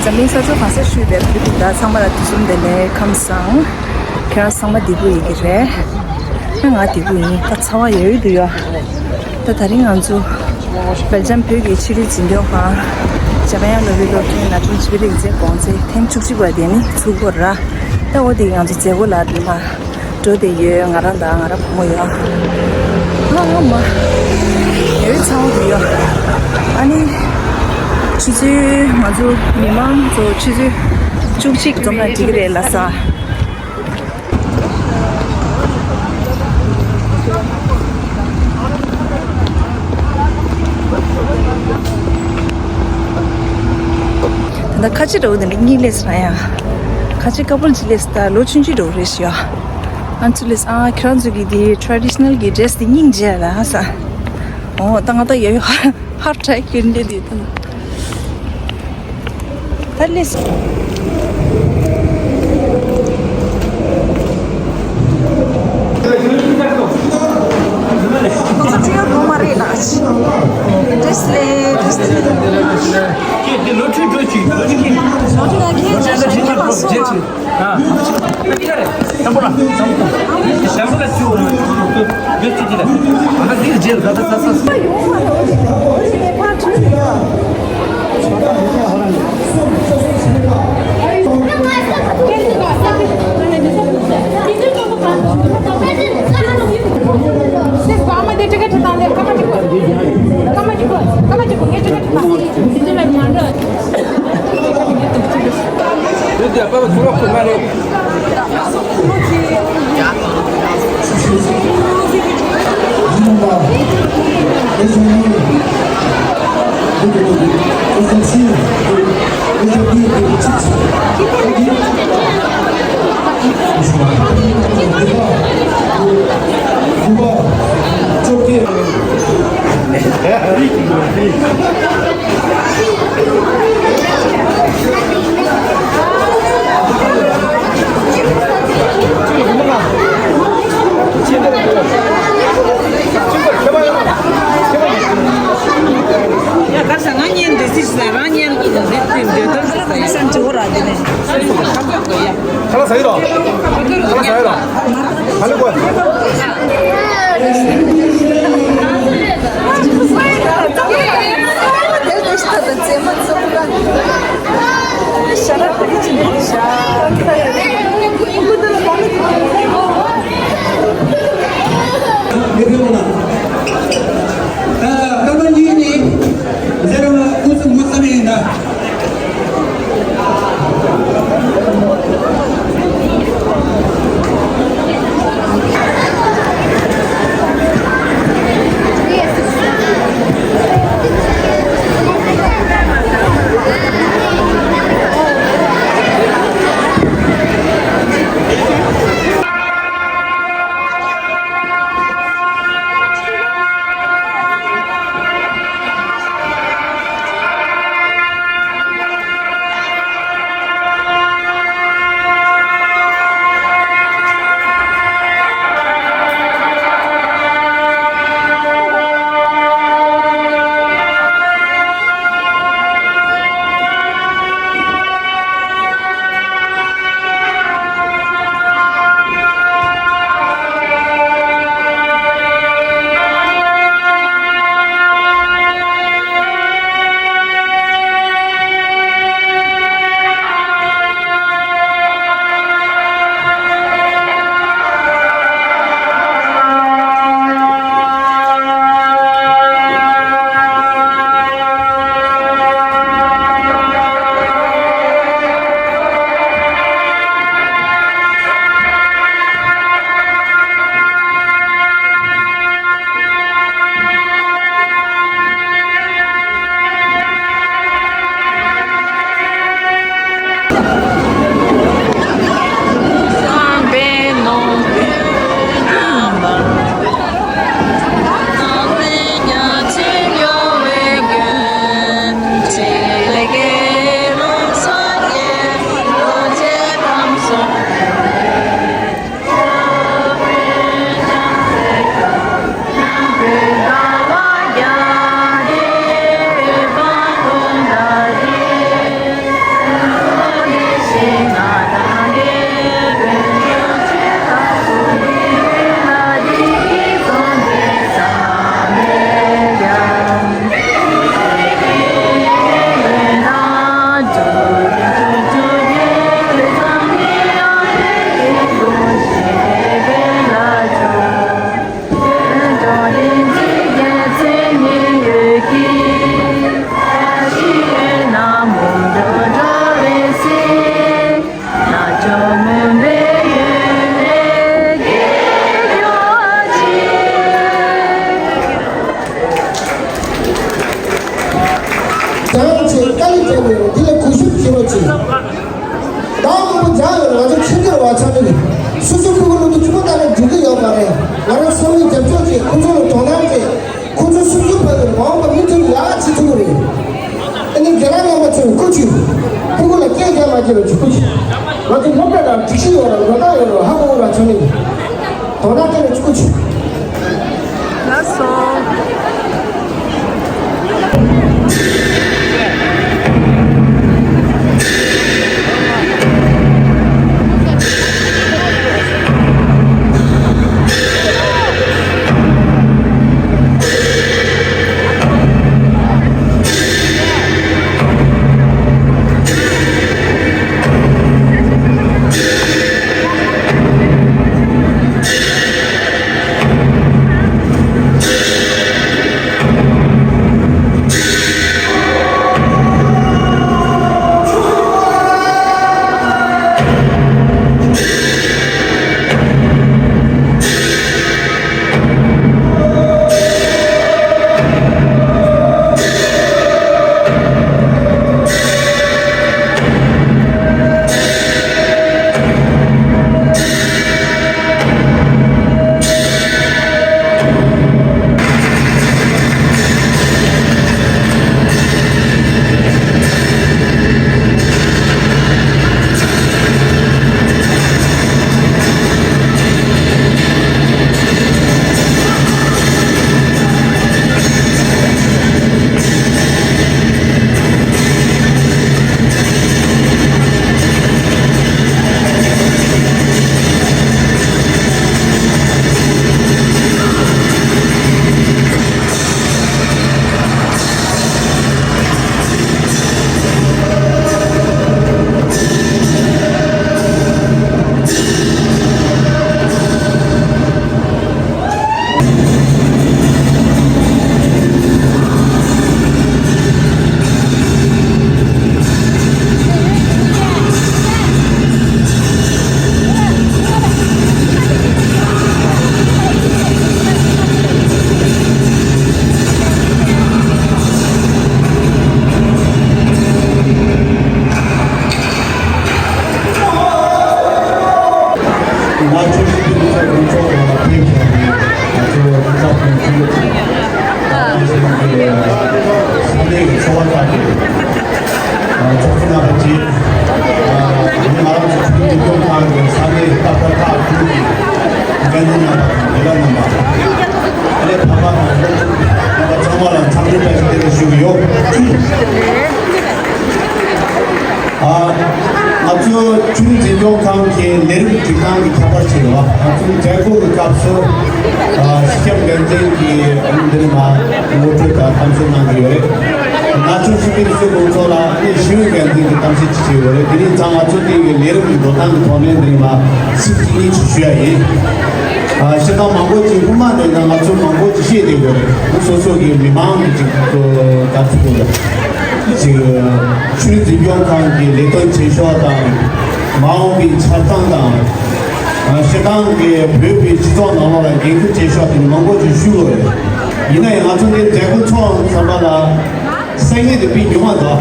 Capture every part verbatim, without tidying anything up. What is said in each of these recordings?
འཛམ་གླིང་ས་ཕྱོགས་གང་སར་བཞུགས་པའི་བོད་རིགས་དག་ཚང་མ་ལ་དུས་གསུམ་བདེ་ལེགས། ཁམས་བཟང་། ཁྱེད་རང་ཚང་མ་བདེ་པོ་ཡོད་ཀྱི་རེད། ང་བདེ་པོ་ཡིན། ད་ཚ་བ་ཡོད་དུ་ཡོད། ད་དེ་རིང་ང་ཚོ་སྦེལ་ཇམ་བོད་ཀྱི་ཆོས་རིག་འཛིན་སྐྱོང་ཁང་འཇམ་དབྱངས་བློ་བྷེ་སློབ་ཆེན་ནང་ཁྲིམས་སྤྱི་པའི་རིག་རྩལ་གོང་ཚད་ཐེངས་བཅུ་གཅིག་པ་དེ་ནི་ཚུགས་པ་ར། ད་འོ་དེ་ང་ཚོ་མཛད་སྒོ་ལ་མ་འགྲོ་བསྡད་ཡོད། ང་རང་དང་ང་རང་བུ་མོ་ཡོད། ཨ་མ། ཡོད་ཚང་བ་ཡོད། ཨ་ནི་ཆུ་ཚོད་ང་ཚོ་མི་མང་ཚོ་ཆུ་ཚོད་བཅུ་གཅིག་འཛོམས་ན་འགྲིག་གི་རེད་ལ་ས། ད་ཁ་ཆེ་འགྲོ་དེ་འདྲ་གཉིས་ལས་ས་ཡ། ཁ་ཆེ་ཀ་པོལ་གཅིག་ལས་ས། ད་ལོ་ཆུང་ཆུང་འགྲོ་རེད་ཤི་ཡ། ཨ་ཚུ་ལས་ཨ་ཁྱེད་རང་ཚོ་གི་དེ་traditional་གི་dress་དེ་སྙིང་རྗེ་ལ་ཧ་ས། ཨོ་ད་ང་ད་ཡོད་ཡོད་ཧར་ཧར་ཊའི་ཀྱི་འདྲེ་དེ་ད། ད་ལས། ཁོང་ཚོ་ཡོད་ལོ་མ་རེད་ལགས། ཏེས་ལེ་ཏེས་ལེ། ལོ་ཁྲི་འགྲོ་ཅིག་ལོ་ཁྲི་ཁེ། ལོ་ཁྲི་ཁེ་ཞིག་ཁེ་མ་སོང་བ། ཨ། ཁྱི་ཁ་རེད། དང་པོ་ལ་དང་པོ་ལ་དང་པོ་ལ་བཅུ་འོ་ན་བཅུ་འོ་ན་བཅུ་འོ་ན་བཅུ་འོ་ན། ཨ་ན་འདིར་རྗེས་ལ་ད་ད་ས་ས་ས། ཡ་གར་ས་ང་ཉན་འདི་སི་ཟེར་རང་ཉན་འདི་སི་ཟེར་འདི་ལྟར་ཟེར་ཡ། ཁ་ལག་ཟ་ཡི་རོ། ཁ་ལག་ཟ་ཡི་རོ། ཁ་ལག་གོ། རྒྱང་ཆེ་དཀའ་ལས་སྤྲད་ཡོད་རེད། དེ་ལ་གུས་ཞབས་བྱེད་རོགས་གྱིས། ད་མང་པོ་རྒྱག་ཡོད་རེད། ང་ཚོ་ཁྱེད་ཚོར་བ་ཚང་མས་སོ་སོའི་ཕྲུ་གུ་ལོ་དུ་ཆུང་མ་ད་ནས་འགྲིག་གི་ཡོད་མ་རེད། ང་རང་ཚང་མས་རྒྱབ་སྐྱོར་བྱེད། ཁོང་ཚོ་ལ་དོ་སྣང་བྱེད། ཁོང་ཚོ་སུ་ཚོ་ཕ་གིར་མ་འོངས་པ་མུ་མཐུད་ཡག་བྱེད་ཐུབ་ཀྱི་རེད། ཨ་ནི་རྒན་ལགས་རྣམ་པ་ཚོས་སྐུ་མཁྱེན། ཕྲུ་གུ་ལ་སྐད་རྒྱག་མ་བྱེད་རོགས་གྱིས། སྐུ་མཁྱེན། ང་ཚོ་སློབ་གྲྭ་ལ་སྒྲིག་གཞི་ཡོད་ར་འགྲོ་སྟངས་ཡོད་ར་ཧ་གོ་གི་ར། ཚང་མས་དོ་སྣང་སྤྲད་ནས་སྐུ་མཁྱེན། ལགས་སོ། ང་ཚོ་ཞི་བདེ་མི་ཚོགས་ཡོངས་རྫོགས་ལ་ཕེབས་བཞག་ནས་ང་ཚོ་མི་ཚོགས་ཀྱི་འཐུས་མི་ཚོ་ཨ་ནི་ས་གནས་ཀྱི་ཚོགས་པ་ཁག་གི་ཚོགས་གཙོ་རྣམ་པ་བཅས། ཨ་ནི་ང་རང་ཚོ་ཆུ་བོ་འདེབས་སྐྱོར་ཁང་གི་ས་གནས་སྟབས་ཁག་ཁག་ཁུལ་གྱི་འགན་འཛིན་རྣམ་པ་དང་སྡེ་ཁག་རྣམ་པ། ཨ་ནི་ཕ་མ་དང་སློབ་ཕྲུག་རྣམ་པ་ཚང་མ་ལ་འཚམས་འདྲི་བཀྲ་ཤིས་བདེ་ལེགས་ཞུ་གི་ཡོད། ཨ། ང་ཚོ་ཆུ་རུད་འཛིན་སྐྱོང་ཁང་གི་ལས་རིམ་སྒྲིག་སྟངས་ཀྱི་ཁྱད་པར་ཞིག་ལ། ང་ཚོའི་མཛད་སྒོ་གི་སྐབས་སུ། ཨ། སྤྱི་ཁྱབ་འགན་འཛིན་གྱིས་ཨ་ནི་འདིར་མ་ངོ་སྤྲོད་དང་གཏམ་བཤད་གནང་གི་ཡོད་རེད། ང་ཚོ་ཞི་བདེ་སྲུང་སྐྱོང་ཚོགས་ལ་ཨ་ནི་ཞི་བའི་འགན་འཛིན་གྱིས་གཏམ་བཤད་ཅིག་བྱས་ཡོད་རེད། དེ་རིང་ཙང་ང་ཚོ་དེ་གི་ལས་རིམ་གྱི་འགྲོ་སྟངས་ཀྱི་ཐོག་ནས་འདིར་མ་ཚིག་གཅིག་གཉིས་ཅིག་ཞུ་ཡ་ཡིན། ཨ། བཤད་སྟངས་མང་པོ་ཅིག་སྔོན་མ་ནས་ན་ང་ཚོ་མང་པོ་ཅིག་བཤད་བསྡད་ཡོད་རེད། སོ་སོ་གི་མི་མང་གི་ཅིག་ཏུ་ད་ཚུགས་ཡོད་རེད། ཅིག་ཆུ་རུད་འཛིན་སྐྱོང་ཁང་གི་ལས་དོན་བྱེད་ཕྱོགས་དང་། མ་འོངས་པའི་འཆར་སྟངས་དང་། ཨ། སྤྱིར་བཏང་གི་བོད་པའི་སྤྱི་ཚོགས་ནང་ལོགས་ལ་འགན་ཁུར་བྱེད་ཕྱོགས་དེ་མང་པོ་ཅིག་ཞུ་དགོས་རེད། ཡིན་ན་ཡང་ང་ཚོ་འདིར་མཛད་སྒོ་ཚོགས་ཙམ་པ་ལ་གསན་མཁན་དེ་དཔེ་ཉུང་བ་འདུག་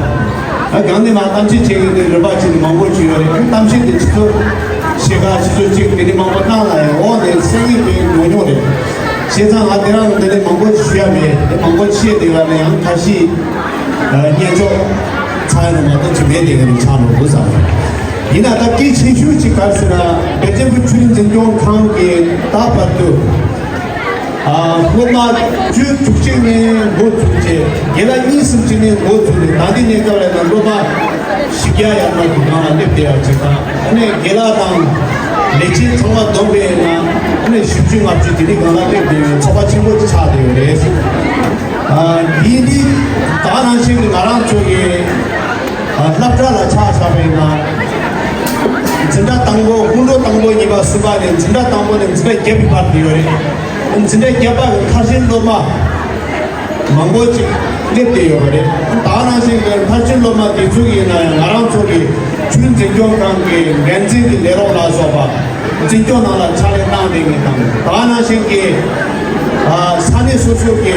ཨ། སྒང་ནས་མར་གཏམ་བཤད་བྱེད་མཁན་དེ་རིམ་པ་བྱས་ནས་མང་པོ་ཅིག་ཡོད་རེད། གཏམ་བཤད་དེ་ཆུ་ཚོད་ཕྱེད་ཀ་ཆུ་ཚོད་གཅིག་དེ་འདྲ་མང་པོ་བཏང་ལ་ཡང་འོག་ནས་གསན་མཁན་དཔེ་ཉུང་ཉུང་རེད། བྱས་ཙང་ང་དེ་རང་འདི་ནས་མང་པོ་ཞུ་ཡ་མེད། དེ་མང་པོ་བཤད་བསྡད་པ་ལ་ཡང་ཁ་ཤས་ཨ་སྙན་ཅོག་ཚར་ནས་མ་གཏོགས་ཅིག་མེད་དེ་ག་ནས་ཆགས་འགྲོ་འདུག་བསམ། ཡིན་ན་ད་གལ་ཆེ་ཤོས་ཅིག་ག་རེ་ཟེར་ན། བེ་ཅན་པུ་ཆུ་རུད་འཛིན་སྐྱོང་ཁང་གིས་ད་བར་དུ་ཨ་སློབ་མ་བཅུ་དྲུག་ཅིག་ནས་འགོ་བཙུགས་རྗེས། རྒན་ལགས་གཉིས་གསུམ་ཅིག་ནས་འགོ་བཙུགས་ནས། ད་ལྟའི་གནས་སྐབས་ལ་ཡིན་ན་སློབ་མ་བཞི་བརྒྱ་ཡར་མར་གྱི་ནང་ལ་སླེབས་བསྡད་ཡག་ཅིག་དང་། ཨ་ནི་རྒན་ལགས་དང་ལས་བྱེད་ཚང་མ་བསྡོམས་པས་ན་ཨ་ནི་བཞི་བཅུ་ལྔ་བཅུ་དེ་འདྲའི་སྒང་ལ་སླེབས་བསྡད་ཡོད། ཚོགས་པ་ཆེན་པོ་ཅིག་ཆགས་བསྡད་ཡོད་རེད། ཨ་འདི་འདི་ད་ནང་བཞིན་གྱི་ང་རང་ཚོ་གི་ཨ་སློབ་གྲྭ་ལ་ཆ་བཞག་པ་ཡིན་ན། འཛིན་གྲྭ་དང་པོ། སྔོན་འགྲོ་དང་པོ་གཉིས་པ་གསུམ་པ་ནས་འཛིན་གྲྭ་དང་པོ་ནས་འཛིན་གྲྭ་བརྒྱད་པའི་བར་དུ་ཡོད་རེད། འཛིན་གྲྭ་བརྒྱད་པ་གི་མཐར་ཕྱིན་སློབ་མ་མང་པོ་ཅིག་སླེབས་བསྡད་ཡོད་པ་རེད། ད་ནང་བཞིན་གྱི་མཐར་ཕྱིན་སློབ་མ་དེ་ཚོ་ཡིན་ན་ཡང་ང་རང་ཚོ་གི་ཆུ་རུད་འཛིན་སྐྱོང་ཁང་གི་འགན་འཛིན་གྱི་ལས་རོགས་ལ་སོགས་པ་འཛིན་སྐྱོང་ནང་ལ་ཕྱག་ལས་གནང་བསྡད་མཁན་དང་། ད་ནང་བཞིན་གྱི་ཨ་ས་གནས་སོ་སོ་གི་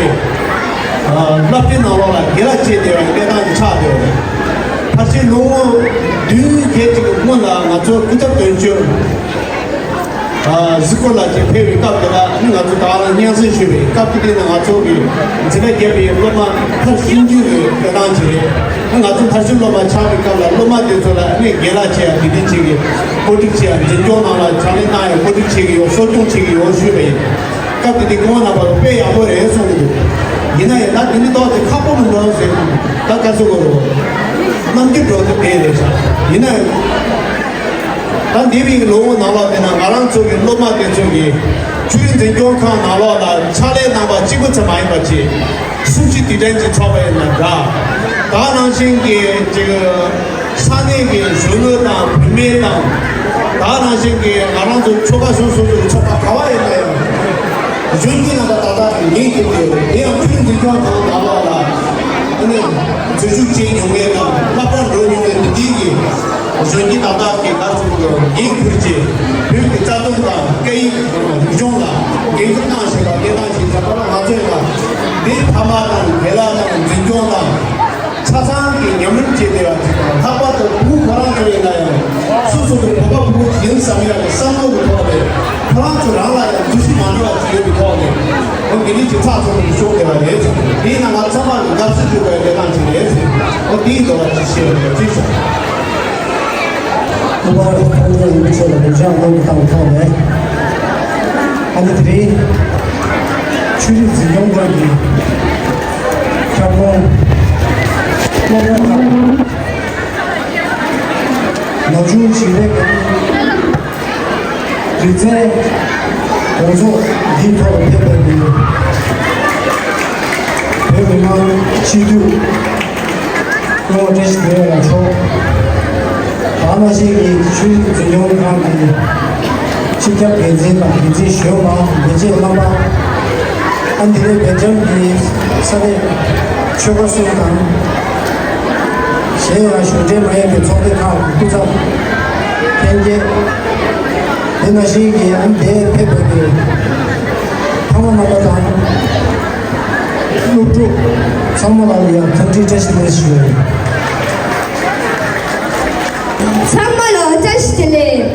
ཨ་སློབ་གྲྭའི་ནང་ལོགས་ལ་དགེ་ལགས་བྱས་བསྡད་པའི་གནས་སྟངས་ཀྱི་ཆ་ ཚོ་སྐུ་ཚབ་དོན་གཅོད་ཨ་གཟིགས་སྐོར་ལ་ཅིག་ཕེབས་པའི་སྐབས་དེ་ལ་ནི་ང་ཚོ་ད་ག་རང་སྙན་སེང་ཞུས་པའི་སྐབས་དེ་དེ་ནི་ང་ཚོ་གི་འཛིན་གྲྭ་བརྒྱད་པའི་སློབ་མ་མཐར་ཕྱིན་རྒྱུ་གི་སྐད་གདངས་ཅིག་རེད། ང་ཚོ་མཐར་ཕྱིན་སློབ་མ་ཆགས་པའི་སྐབས་ལ་སློབ་མ་དེ་ཚོ་ལ་ནི་རྒན་ལགས་བྱས་ཡ་དེ་འདྲ་ཅིག་གི་བཀོད་སྒྲིག་བྱས་ཡ་འཛིན་སྐྱོང་ནང་ལ་ཕྱག་ལས་གནང་ཡ་བཀོད་སྒྲིག་བྱེད་ཀྱི་ཡོད་གསོ་སྐྱོང་བྱེད་ཀྱི་ཡོད་ཞུས་པ་ཡིན། སྐབས་དེ་དུས་སྐུ་ངོ་རྣམ་པ་དཔེ་ཡག་པོ་རེད་གསུངས་འདུག་ཡིན་ན་ཡང་ད་དེ་འདྲ་ཏོག་ཙམ་ཁག་པོ་མི་འདུག་ཟེར། ད་ག་ཚོད་གོ་རོ། རྣམ་འགྱུར་འགྲོ་དུས་དེ་རེད་ཤག་ཡིན་ན་ཡང་། ད་འདས་པའི་ལོ་ངོ་ནང་ལོགས་དེ་ན་ང་རང་ཚོ་གི་སློབ་མ་དེ་ཚོ་གིས་ཆོས་རིག་འཛིན་སྐྱོང་ཁང་ནང་ལོགས་ལ་ཕྱག་ལས་གནང་བ་གཅིག་པུ་ཙམ་མ་ཡིན་པ་བྱས། སུམ་ཅུ་དུས་དྲན་གྱི་ཚོགས་པ་ཡིན་ན་འདྲ། ད་ནང་བཞིན་གྱི་ཅིག་ས་གནས་ཀྱི་གཞོན་ནུ་དང་བུད་མེད་དང་། ད་ནང་བཞིན་གྱི་ང་རང་ཚོ་ཆོལ་ཁ་གཞུང་སོ་སོའི་ཚོགས་པ་ག་བ་ཡིན་ན་ཡང་། གཞོན་སྐྱེས་རྣམ་པ་ཏག་ཏག་གིས་ངེས་ཐུབ་ཡོད་རེད། དེ་ཡང་ཆོས་རིག་འཛིན་སྐྱོང་ཁང་ནང་ལོགས་ལ་ཨ་ནི་འཛུལ་ཞུགས་བྱེད་མྱོང་མཁན་དང་ལྷག་པར་འགྲོ་མྱོང་མཁན་འདི་དེ་གི་གཞོན་སྐྱེས་ཏག་ཏག་གིས་ག་ཚོད་ངེས་ཁུར་གྱིས་བོད་ཀྱི་རྩ་དོན་དང་སྐད་ཡིག་རིག་གཞུང་ལ་འགན་འཁུར་གནང་བཞིན་པ་དེ་དང་ཞིག་ད་བར་ང་ཚོས་ལ་འདི་ཕ་མ་དང་དགེ་ལགས་དང་འཛིན་སྐྱོང་དང་། ཆ་ཚང་གི་ཉམས་ལེན་བྱས་བསྡད་པ་ཅིག་དང་ལྷག་པར་དུ་ཕྲུ་གུ་ཁོ་རང་ཚོ་ཡིན་ན་ཡང་སོ་སོ་གི་བོད་པ་ཕྲུ་གུ་ཅིག་ཡིན་བསམ་ཡག་གི་བསམ་བློ་གི་ཐོག་ནས་ཁོ་རང་ཚོ་རང་ལ་ཡང་འདུ་ཤེས་མ་འདྲ་བ་ཅིག་ཡོད་པའི་ཐོག་ནས་འོ་འདི་འདྲ་ཅིག་ཚགས་ཚུད་པོ་ཞིག་ཤོག་བསྡད་པ་རེད། དེས་ན་ང་ཚང་མ་གི་དགའ་བསུ་ཞུ་བའི་ལས་སྟངས་ཅིག་རེད་ཟེར། འོ་དེའི་འདོད་པ་ཅིག་བཤད་པ་རེད། ཅེས་བྱ། སྐུ་པར་ཐོན་མཁན་རིན་པོ་ཆེ་ལ་ལེགས་བྱང་སློབ་ཁྲིད་བཏང་ཐོག་ནས། ཨ་ནི་དེ་རིང་ཆོས་རིག་འཛིན་སྐྱོང་ཁང་གི་ཁྱབ་ཁོངས་སློབ་གྲྭ་ཁག་ནག་ཆུ་བྱིས་པའི་རིག་རྩལ་དགོང་ཚོགས་འདིའི་ཐོག་ལ་ཕེབས་པའི་བོད་མི་མང་སྤྱི་འཐུས། སྐུ་ངོ་བཀྲ་ཤིས་བདེ་ལེགས་ལགས་མཆོག་ད་ནང་བཞིན་གྱི་ཆོས་རིག་འཛིན་སྐྱོང་ཁང་གི་སྤྱི་ཁྱབ་འགན་འཛིན་དང་འགན་འཛིན་གཞོན་པ་འགན་འཛིན་རྣམ་པ། ཨ་འདི་ནས་སྦེལ་ཇམ་གྱི་ས་གནས་ཆོལ་ཁ་གསུམ་དང་། གཞན་ཡང་གཞུང་འབྲེལ་མ་ཡིན་པའི་ཚོགས་སྡེ་ཁག་གི་སྐུ་ཚབ་ལྷན་རྒྱས། དེ་ནང་བཞིན་གྱི་ཨ་འདིར་ཕེབས་པའི་ཕ་མ་རྣམ་པ་དང་། སློབ་ཕྲུག་ཚང་མ་ལ་ཡང་འཚམས་འདྲི་བཀྲ་ཤིས་བདེ་ལེགས་ཞུ། ཚང་མ་ལ་བཀྲ་ཤིས་བདེ་ལེགས།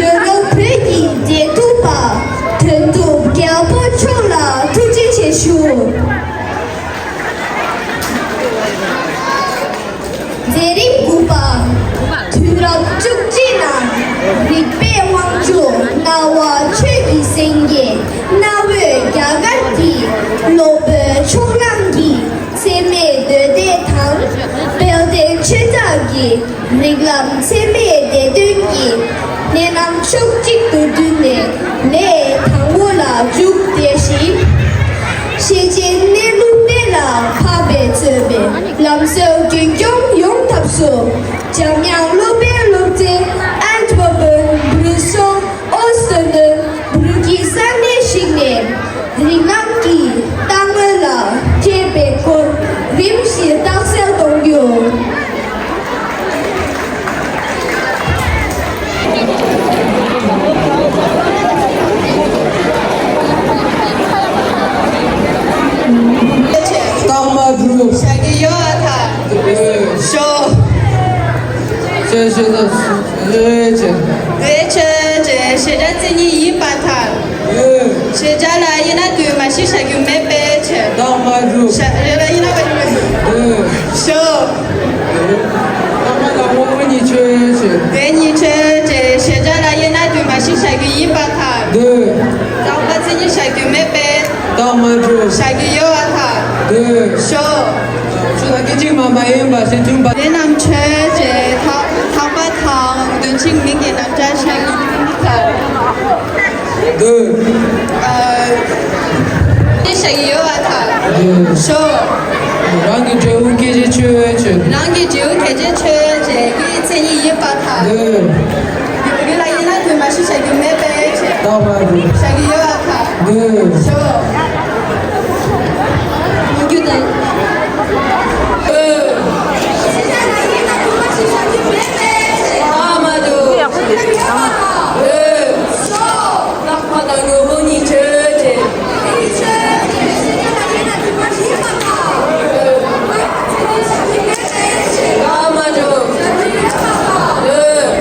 ཡོ་རོབ་བོད་ཀྱི་འབྲེལ་གཏུག་པ་དོན་གྲུབ་རྒྱལ་པོ་མཆོག་ལ་ཐུགས་རྗེ་ཆེ་ཞུ། མཛད་རིམ་དགུ་པ། དུས་རབས་བཅུ་གཅིག་ནང་རིག་པའི་དབང་ཕྱུག་རྣ་བ་ཆོས་ཀྱི་སེང་གེ་རྣ་བོད་རྒྱ་གར་གྱི་སློབ་དཔོན་ཕྱོགས་གླང་གི་འཚེ་མེད་མདོ་སྡེ་དང་དཔལ་ལྡན་ཆོས་གྲགས་ཀྱི་རིགས་ལམ་འཚེ་མེད་སྡེ་བདུན་གྱི་གནད་རྣམ་ཕྱོགས་གཅིག་ཏུ་བསྡུས་ནས་ལས་དང་པོ་ལ་འཇུག་དེ་བཞིན། ཤེས་བྱའི་གནས་ལུགས་གནད་ལ་ཕབ་པའི་རྩོད་པའི་ལམ་སྲོལ་རྒྱུན་སྐྱོང་ཡོང་ཐབས་སུ། འཇམ་དབྱངས་སློབ་དཔོན་སློབ་ཚན་ཨན་ཏི་ཝར་པན། བྷྲུ་སོལ། ཨོ་སི་ཏྲི་ལན། བོད་ཀྱི་ས་གནས་ཤིག་ནས་རིགས་ལམ་གྱི་རྟགས་མཚན་ལ་འཕྲད་པའི་སྐོར་རིམ་བཞིན་རྟགས་གསལ་གཏོང་རྒྱུ། རྟགས་མ་གྲུབ། བྱ་རྒྱུ་ཡོད་པར་ཐལ། ཤོག་ཅེས་ཞུ་དགོས། ཨེ་ཅེ། དེ་ཆོས་ཅན། བྱེད་སྒྲ་མཚན་ཉིད་ཡིན་པར་ཐལ། ཨེ། བྱེད་སྒྲ་ལ་དབྱེ་ན་དུ་མ་ཞིག་བྱ་རྒྱུ་མེད་པའི་ཕྱིར། རྟགས་མ་གྲུབ། བྱ་རེ་ལ་དབྱེ་ན་མ་གྲུབ། ཨེ། ཤོག་རྟགས་མ་དང་དབང་པོ་ཉིད་ཆོས་ཅན། དེ་ཉིད་ཆོས་ཅན། བྱེད་སྒྲ་ལ་དབྱེ་ན་དུ་མ་ཞིག་བྱ་རྒྱུ་ཡིན་པར་ཐལ། འདོད། རྟགས་མ་མཚན་ཉིད་བྱ་རྒྱུ་མེད་པས། རྟགས་མ་གྲུབ། བྱ་རྒྱུ་ཡོད་པར་ཐལ། འདོད། ཤོག་ཆོས་དང་སྐད་ཅིག་མ་མ་ཡིན་པ་ཞེས་མཐུན་པ། དེ་རྣམས་ཆོས་ཅན། ཐག་ཐག་པ་དང་དོན་གཅིག་མིང་གི་རྣམ་གྲངས་བྱ་རྒྱུ་མེད་པར་ཐལ། འདོད། ཨ། དེ་བྱ་རྒྱུ་ཡོད་པར་ཐལ། འདོད། ཤོག་རང་གི་འབྲས་བུ་སྐད་ཅིག་ཆོས་ཅན། རང་གི་འབྲས་བུ་སྐད་ཅིག་ཆོས་ཅན། དེའི་མཚན་ཉིད་ཡིན་པར་ཐལ། འདོད། རྒྱུ་ལ་དབྱེ་ན་དུ་མ་ཞིག་བྱ་རྒྱུ་མེད་པའི་ཕྱིར། རྟགས་མ་གྲུབ། བྱ་རྒྱུ་ཡོད་པར་ཐལ། འདོད། ཤོག་རྒྱུ་དང་། འདོད། རྟགས་མ་གྲུབ། འདོད། ཤོག་རྟགས་མ་དང་དངོས་པོ་ཉིད་ཆོས་ཅན། རྟགས་མ་གྲུབ། འདོད།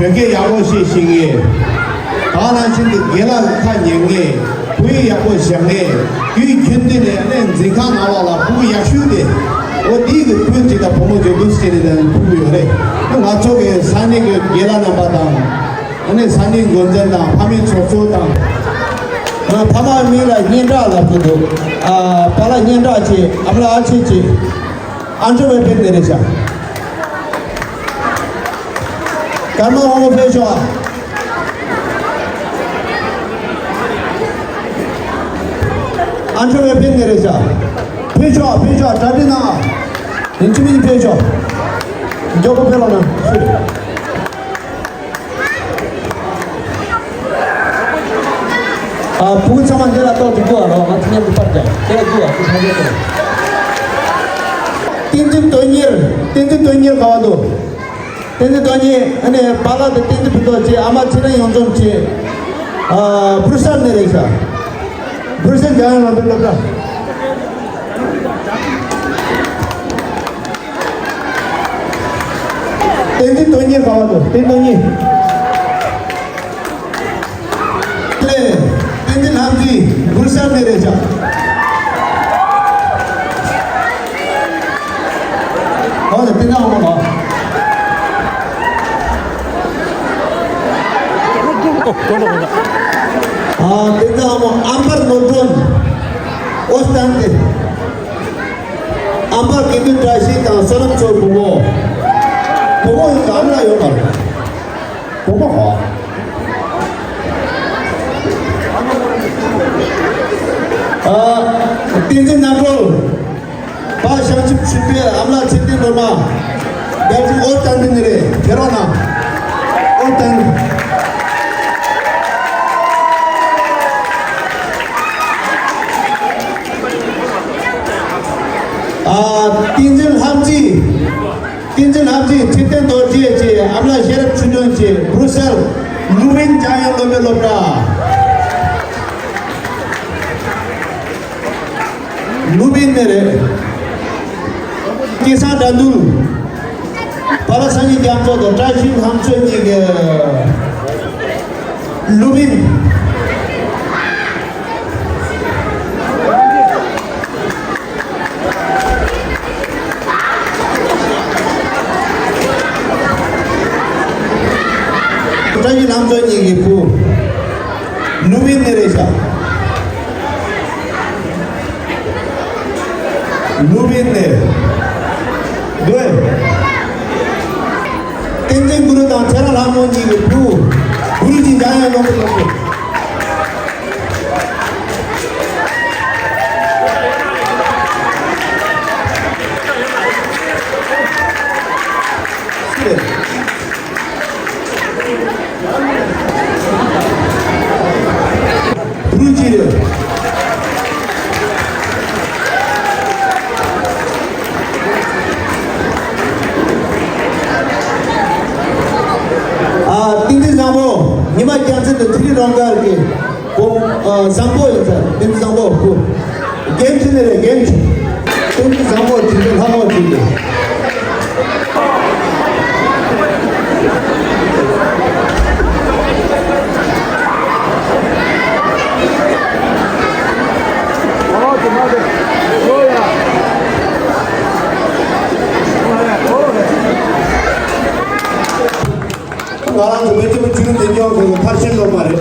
སྐད་ཡག་པོ་བཤད་ཤེས་མཁན། ད་ནང་བཞིན་དུ་དགེ་ལགས་ཁ་ཉན་མཁན། བོད་ཡིག་ཡག་པོ་བཞག་མཁན། རྒྱུན་རྒྱུན་དུ་ནས་ཨ་ནི་འཛིན་ཁང་ནང་ལོགས་ལ་ཕྲུ་གུ་ཡག་ཤོས་དེ། འོ་དེའི་གི་སྤུན་གཅིག་དང་བུ་མོ་གཅིག་འདུག་སེ་བྱས་ནས་ཕྲུ་གུ་ཡོད་རེད། ང་ཚོ་གི་ས་གནས་ཀྱི་དགེ་ལགས་རྣམ་པ་དང་། ཨ་ནི་ས་གནས་འགོ་འཛིན་དང་ཕ་མའི་ཚོགས་གཙོ་དང་། ང་ཕ་མ་མིང་ལ་སྙན་གྲགས་ལབ་ཀྱི་འདུག་ཨ་པཱ་ལགས་སྙན་གྲགས་ཆེ། ཨ་མ་ལགས་ཨ་ཆེ་ཆེ། ཨན་ཁྲི་ཝེ་པེན་ནས་རེད་ཤག་སྐར་མ་དབང་མོ་ཕེབས་ཤོག་ཨན་ཁྲི་ཝེ་པེན་ནས་རེད་ཤག་ཕེབས་ཤོག་ཕེབས་ཤོག་གྲ་སྒྲིག་གནང་ཨ། ཡིན་གཅིག་མིན་གཅིག་ཕེབས་ཤོག་མགྱོགས་པོ་ཕེབས་རོགས་གནང་། ཨ། ཕྲུ་གུ་ཚང་མ་འདི་ལ་ཏོག་ཙམ་སྒུག་ཨ་རོགས། ང་ཚོ་མཉམ་དུ་པར་རྒྱག་དེ་ལ་སྒུག་ཨ། སྒུག་ཐག་ཆོད་གཏོང་། བསྟན་འཛིན་དོན་གཉེར། བསྟན་འཛིན་དོན་གཉེར་ག་བ་འདུག་བསྟན་འཛིན་དོན་གཉེར། ཨ་ནི་པཱ་ལགས་དང་བསྟན་འཛིན་ཕུན་ཚོགས་བཅས། ཨ་མ་ཚེ་རིང་གཡུང་འཛོམས་བཅས། ཨ། སྦུར་སལ་ནས་རེད་ཤག་སྦུར་སལ་འཇམ་དབྱངས་ལགས་འདི་སློབ་གྲྭ། བསྟན་འཛིན་དོན་གཉེར་ག་བ་འདུག་བསྟན་དོན་གཉེར། ལས། བསྟན་འཛིན་ལྷ་མཛེས་སྦུར་སལ་ནས་རེད་ཤག་ཨོ་ལེ། བསྟན་འཛིན་ལྷ་མོ་ལགས། ཨ། བསྟན་འཛིན་ལྷ་མོ་ཨམ་བར་ནོར་སྒྲོན་ཨོ་སྟན་ཏེ། ཨམ་བར་དགེ་འདུན་བཀྲ་ཤིས་དང་བསོད་ནམས་མཚོའི་བུ་མོ། བུ་མོ་ཡིན་ག་ཨ་མ་ལགས་ཡོད་མ་རེད། བུ་མོ་ག་ཨ། བསྟན་འཛིན་རྣམ་གྲོལ། ཕ་བྱང་ཆུབ་ཆོས་འཕེལ། ཨ་མ་ལགས་ཚེ་བརྟན་སྒྲོལ་མ། རྒྱལ་ཁྲིམས་ཨོ་སྟན་ཏེ་ནས་རེད། ཕེབས་རོགས་གནང་། ཨོ་སྟན་ཏེ། ཨ། བསྟན་འཛིན་ལྷ་མཛེས། བསྟན་འཛིན་ལྷ་མཛེས། ཚེ་བརྟན་རྡོ་རྗེ་བཅས། ཨ་མ་ལགས་ཤེས་རབ་ཆོས་སྒྲོན་བཅས། སྦུར་སལ་ལུ་བིན་འཇམ་དབྱངས་སློབ་མའི་སློབ་གྲྭ། ལུ་བིན་ནས་རེད། སྐལ་བཟང་དགྲ་འདུལ། པཱ་ལགས་སངས་རྒྱས་རྒྱ་མཚོ་དང་བཀྲ་ཤིས་ལྷ་མཚོ་གཉིས་ཀྱི། ལུ་བིན། བཀྲ་ཤིས་ལྷ་མཚོ་གཉིས་ཀྱི་བུ། ལུ་བིན་ནས་རེད་ཤག་ལུ་བིན་ནས། དགོས། བསྟན་འཛིན་གུ་རུ་དང་ཚེ་རིང་ལྷ་མོ་གཉིས་ཀྱི་བུ། གུ་རུ་ཅན་འཇམ་དབྱངས་སློབ་གྲྭ་སློབ་ཕྲུག་སུ་རེད། བུ་རུ་ཅི་རེད། ཨ། བསྟན་འཛིན་བཟང་པོ། ཉི་མ་རྒྱལ་མཚན་དང་ཚེ་རིང་རང་དགའ་གི་བུ། ཨ། བཟང་པོ་ཡིན་ས། བསྟན་འཛིན་བཟང་པོ་བུ། རྒན་ཁྲི་ནས་རེད། རྒན་ཁྲི། སྟོན་ཁྲི་བཟང་མོ་དྲིན་ཆེན་ལྷ་མོ་དྲིན་ཆེན། ང་རང་ཚོ་བོད་ཁྱིམ་ཆོས་ལུགས་འཛིན་སྐྱོང་ཁང་གི་མཐར་ཕྱིན་སློབ་མ་རེད།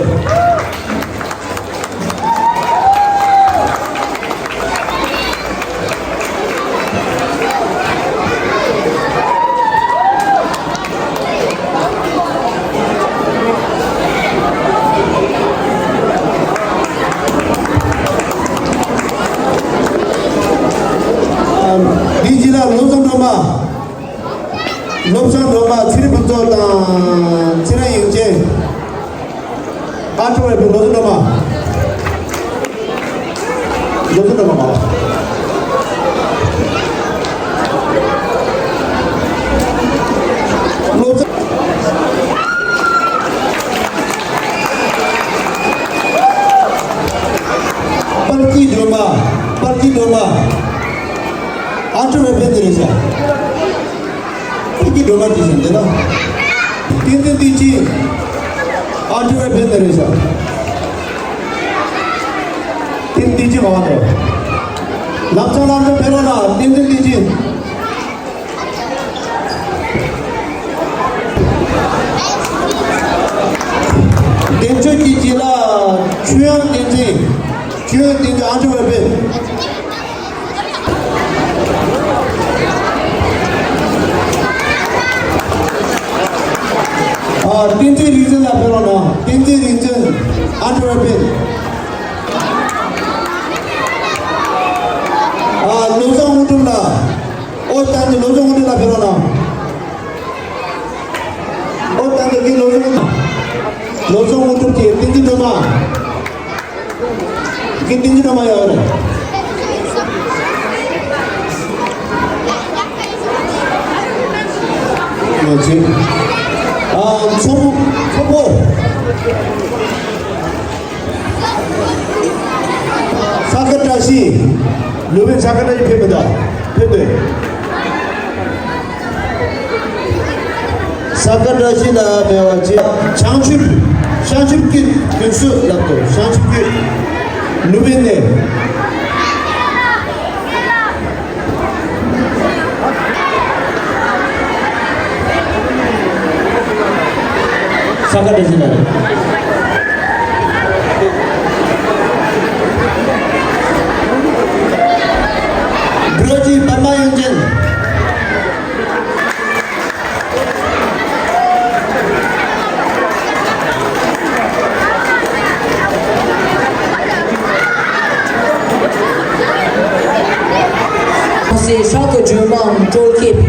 འདིའི་རྗེས་ལ་བློ་བཟང་སྒྲོལ་མ། བློ་བཟང་སྒྲོལ་མ། ཚེ་རིང་ཕུན་ཚོགས་དང་ཚེ་རིང་དབྱངས་ཅན། ཨ་ཁྲོ་བའི་བུ་བློ་བཟང་སྒྲོལ་མ། བློ་བཟང་སྒྲོལ་མ་མ། བློ་བཟང་། པར་སྐྱིད་སྒྲོལ་མ། པར་སྐྱིད་སྒྲོལ་མ། ཨ་ཁྲོ་བའི་བུ་འདི་རེད་ཤག་ཕ་གི་སྒྲོལ་མ་དེ་བཞིན་འདི་ལ། བསྟན་འཛིན་བསྟན་ཆོས། ཨ་འབྲུག་པའི་ཕན་ནི་རེད་ཤག་བསྟན་འཛིན་བསྟན་ཆོས་མ་བ་དོ། ལམ་སང་ལམ་སང་ཕེབས་རོགས་གནང་། བསྟན་འཛིན་བསྟན་ཆོས། བསྟན་ཆོས་ཀྱི་རྗེས་ལ་ཆོས་དབྱངས་བསྟན་འཛིན། ཆོས་དབྱངས་བསྟན་འཛིན། ཨ་འབྲུག་པའི་ཕན། ཨ། བསྟན་འཛིན་རིག་འཛིན་ལགས་ཕེབས་རོགས་གནང་། བསྟན་འཛིན་རིག་འཛིན། ཨ་འབྲུག་པའི་ཕན། ཨ། བློ་བཟང་དངོས་གྲུབ་ལགས། ཨོ་བསྟན་འཛིན་བློ་བཟང་དངོས་གྲུབ་ལགས་ཕེབས་རོགས་གནང་། ཨོ་བསྟན་འཛིན་གྱི་བློ་བཟང་དངོས་གྲུབ། བློ་བཟང་དངོས་གྲུབ་ཀྱིས་བསྟན་འཛིན་སྒྲོལ་མ། ཀི་ཏིང་ཅི་ན་མ་ཡོད་རེད། ང་ཚོས། ཨ། མཚོ་མོ། མཚོ་མོ། ས་ག་བཀྲ་ཤིས། ལུས་པའི་ས་ག་བཀྲ་ཤིས་ཕེབས་མི་འདུག་ཕེབས་འདུག་ས་ག་བཀྲ་ཤིས་ལ་མེད་པ་ཅི། བྱང་ཆུབ། བྱང་ཆུབ་ཀྱི་དུས་སུ་ལབ་དགོས། བྱང་ཆུབ་ཀྱི་ལུས་པའི་གནས། ས་ག་བཀྲ་ཤིས་ལ། འབྲོག་སྤྱི་པདྨ་དབྱངས་ཅན། སེ་སྲོག་གི་ལྗོན་དབང་དྲོད་ཁེབས།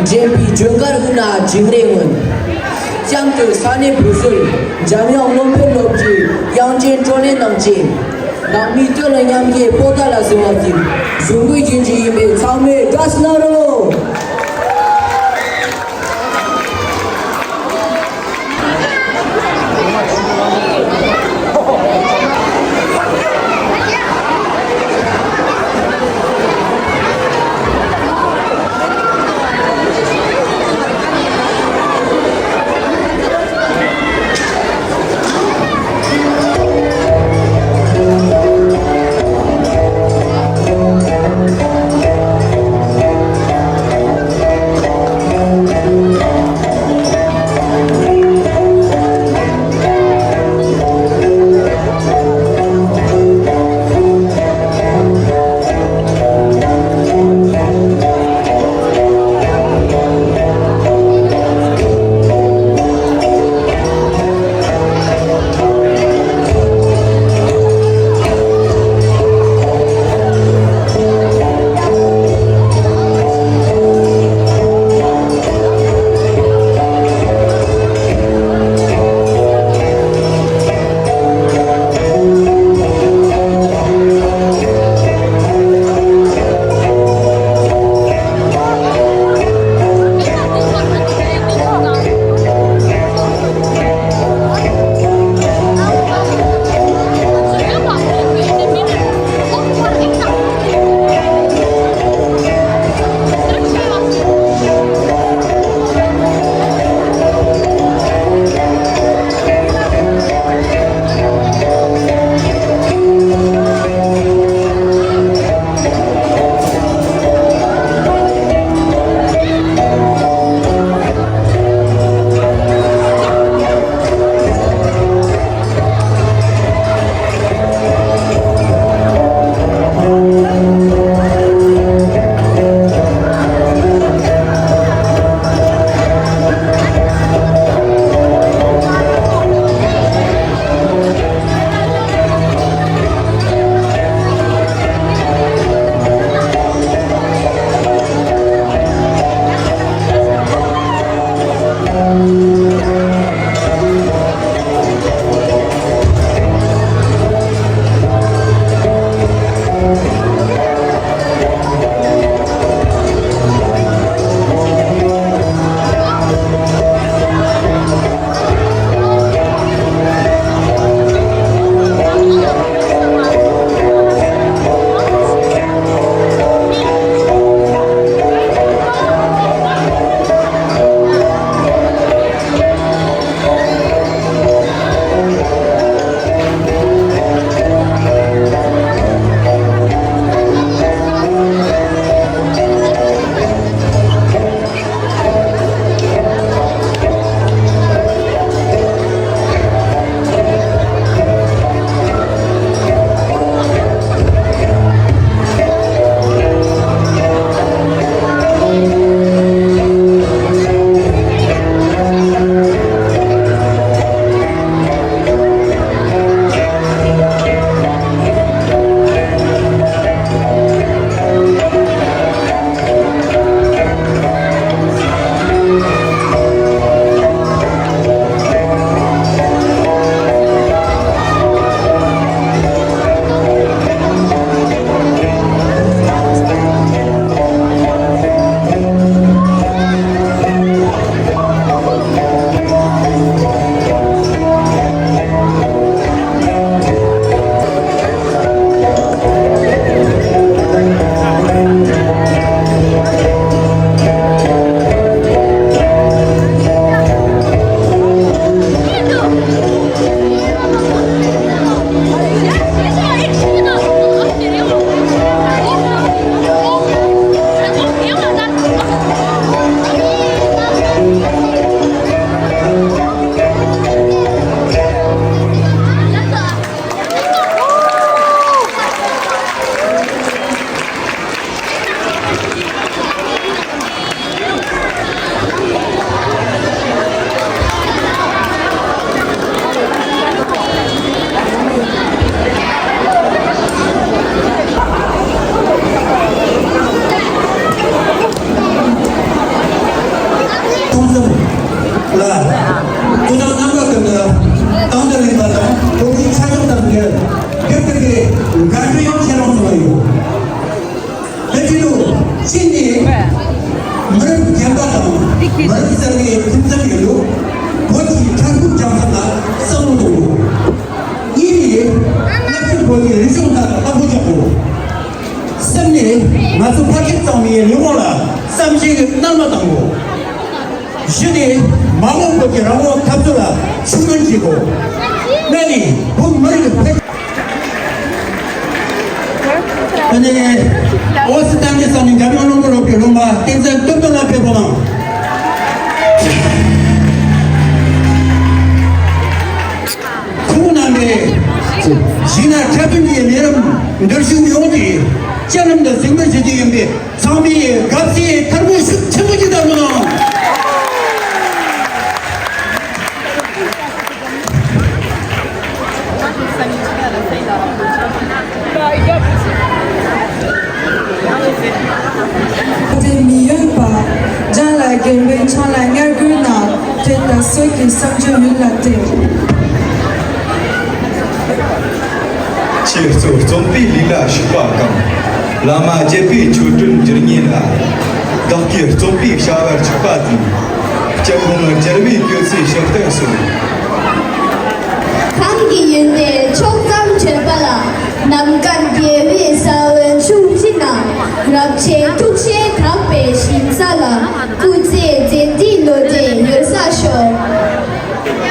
འདྲེན་པའི་ལྗོན་དཀར་དབུས་ན་འཇིགས་མེད་སྔོན། གཤམ་དུ་ས་གནས་བུ་སྲོལ་འཇམ་དབྱངས་བློ་འཕེལ་སློབ་ཀྱི་དབྱངས་ཅན་བགྲོ་གླེང་གནང་རྗེས། ནང་མིའི་སྟོད་ལ་མཉམ་སྐྱེས་པོ་ཏཱ་ལ་ཟེར་བ་དེ་གཟུགས་པོའི་རྒྱུད་ཀྱི་ཡིན་པས་ཚང་མས་བཀྲ་ཤིས་གནང་རོགས། མ་འོངས་པའི་རང་དབང་འཐབ་རྩོད་ལ་ཤུགས་སྣོན་བྱེད་དགོས། ཨ་ནི་བོད་མི་རིགས་ཀྱི་འཕེལ། ཨ་ནི་ཨོ་སི་ཏན་གྱི་ས་ནས་འཇམ་དབྱངས་བློ་དགའ་སློབ་གྲྭའི་སློབ་མ་བསྟན་འཛིན་སྟོབས་ལྡན་ལགས་ཕེབས་པ་དང་། ཁོང་རྣམ་པས་གཞིས་ནས་འཁྲབ་སྟོན་གྱི་ལས་རིམ་འདིར་ཞུགས་ཡོང་སྟེ་སྤྱན་ལམ་དུ་གཟིགས་མོ་བྱེད་ཀྱི་ཡིན་པས། ཚང་མས་དགའ་བསུའི་ཐལ་མོ་ཤུགས་ཆེན་པོ་ཅིག་བརྡབ་རོགས་གནང་། དེ་མི་ཡོད་པ། ལྗང་ལ་རྒན་པའི་ཆང་ལ་ཉར་དགོས་ན། དེ་ལྟ་སོགས་ཀྱི་བསམ་བརྗོད་ཡུལ་ལ་གཏད། ཆོས་གཙོ་རྩོམ་པའི་ལུས་ལ་ཞུགས་པ་གང་། བླ་མ་དགྱེས་པའི་ཆོ་འཕྲུལ་འགྱུར་ཉེན་ལ། བདག་གིས་རྩོམ་པའི་བྱ་བར་ཆགས་པ་དང་། སྤྱི་ཁོང་སྦྱར་བའི་སྐྱོ་ཚིག་ཞབས་བརྟན་སོང་། གང་གི་ཡོན་ཏན་ཕྱོགས་ཙམ་བྱོན་པ་ལ། ནམ་མཁའ་རྒྱལ་བའི་ས་བོན་ཆུང་ཅིག་ན། རབ་བྱེད་ཐུགས་རྗེས་གང་བའི་ཞིང་ས་ལ། སྐུ་ཚེ་མཛད་འཕྲིན་ལོ་ཟླའི་ཡོལ་ས་ཤོག།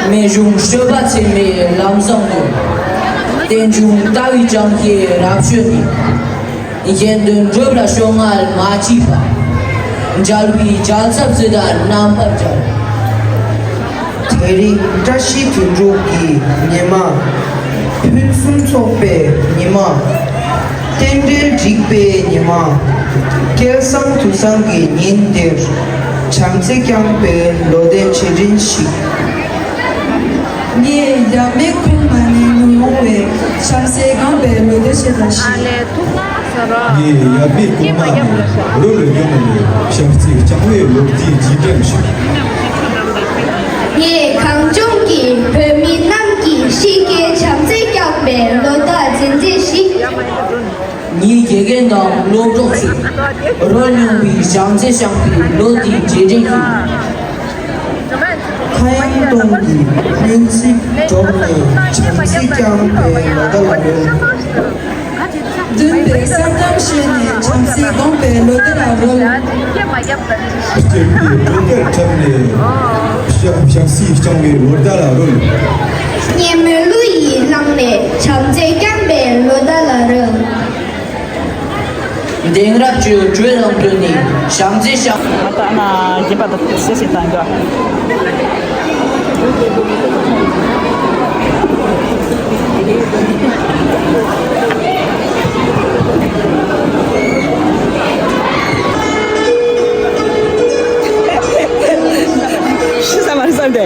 རྨད་བྱུང་སྤྱོད་པ་ཚད་མེད་ལམ་བཟང་དུ། རྟེན་འབྱུང་ལྟ་བའི་བྱང་ཤེས་རབ་བྱོན་ནས། གཞན་དོན་སྒྲུབ་ལ་ཕྱོགས་སྔ་མ་མཆིས་པ། མཇལ་བའི་མཇལ་ཚབ་ཚུལ་ལྟར་རྣམ་པར་མཇལ། དེ་རིང་བཀྲ་ཤིས་དོན་གྲུབ་ཀྱི་ཉི་མ། ཕུན་སུམ་ཚོགས་པའི་ཉི་མ། རྟེན་འབྲེལ་འགྲིག་པའི་ཉི་མ། སྐལ་བཟང་དུས་བཟང་གི་ཉིན་འདིར། བྱམས་བརྩེས་བསྐྱངས་པའི་ལོ་ཟླའི་རྗེས་དྲན་ཞིག། ངས་ཡབ་མེས་གོང་མ་ནས་ཉོས་ཡོང་བའི་བྱམས་བརྩེས་བསྐྱངས་པའི་ལོ་ཟླའི་རྗེས་དྲན་ཞིག། ངས་ཡབ་མེས་གོང་མ་ནས་རོལ་ཡོང་བའི་བྱམས་བརྩེས་བསྐྱངས་པའི་ལོ་ཟླའི་རྗེས་དྲན་ཞིག། ངས་གངས་ལྗོངས་ཀྱི་བོད་མི་རྣམས་ཀྱི་གཤིས་ཀའི་བྱམས་བརྩེས་བསྐྱངས་པའི་ལོ་ཟླ་རྗེས་དྲན་ཞིག། ངའི་དགེ་རྒན་དང་སློབ་གྲོགས་ཚོས་རོལ་མྱོང་བའི་བྱམས་བརྩེས་བསྐྱངས་པའི་ལོ་ཟླའི་རྗེས་དྲན་ཞིག། ཁ་གཡང་གཏོང་གི་སྨོན་ཚིག་སྒྲོག་ནས་བྱམས་བརྩེས་བསྐྱངས་པའི་ལོ་ཟླ་ལ་རོལ། འདུན་པའི་གསེར་གཏམ་བཤད་ནས་བྱམས་བརྩེས་སྒོམ་པའི་ལོ་ཟླ་ལ་རོལ། སྤྱིར་པའི་སྒྲོ་སྐུར་འཁྲབ་ནས་བྱམས་བརྩེས་བསྐྱངས་པའི་ལོ་ཟླ་ལ་རོལ། སྙན་མོའི་གླུ་ཡིས་བླངས་ནས་བྱམས་བརྩེས་བསྐྱངས་པའི་ལོ་ཟླ་ལ་རོལ། གདན་རབས་ཀྱི་དྲོད་དང་བསྟུན་ནས་བྱམས་བརྩེས་བསྐྱངས། ང་ད་ན་རྒན་པ་དང་སེ་སེ་དང་འགྲོ། ཤི་ས་མ་རེད་བསམ་སྟེ།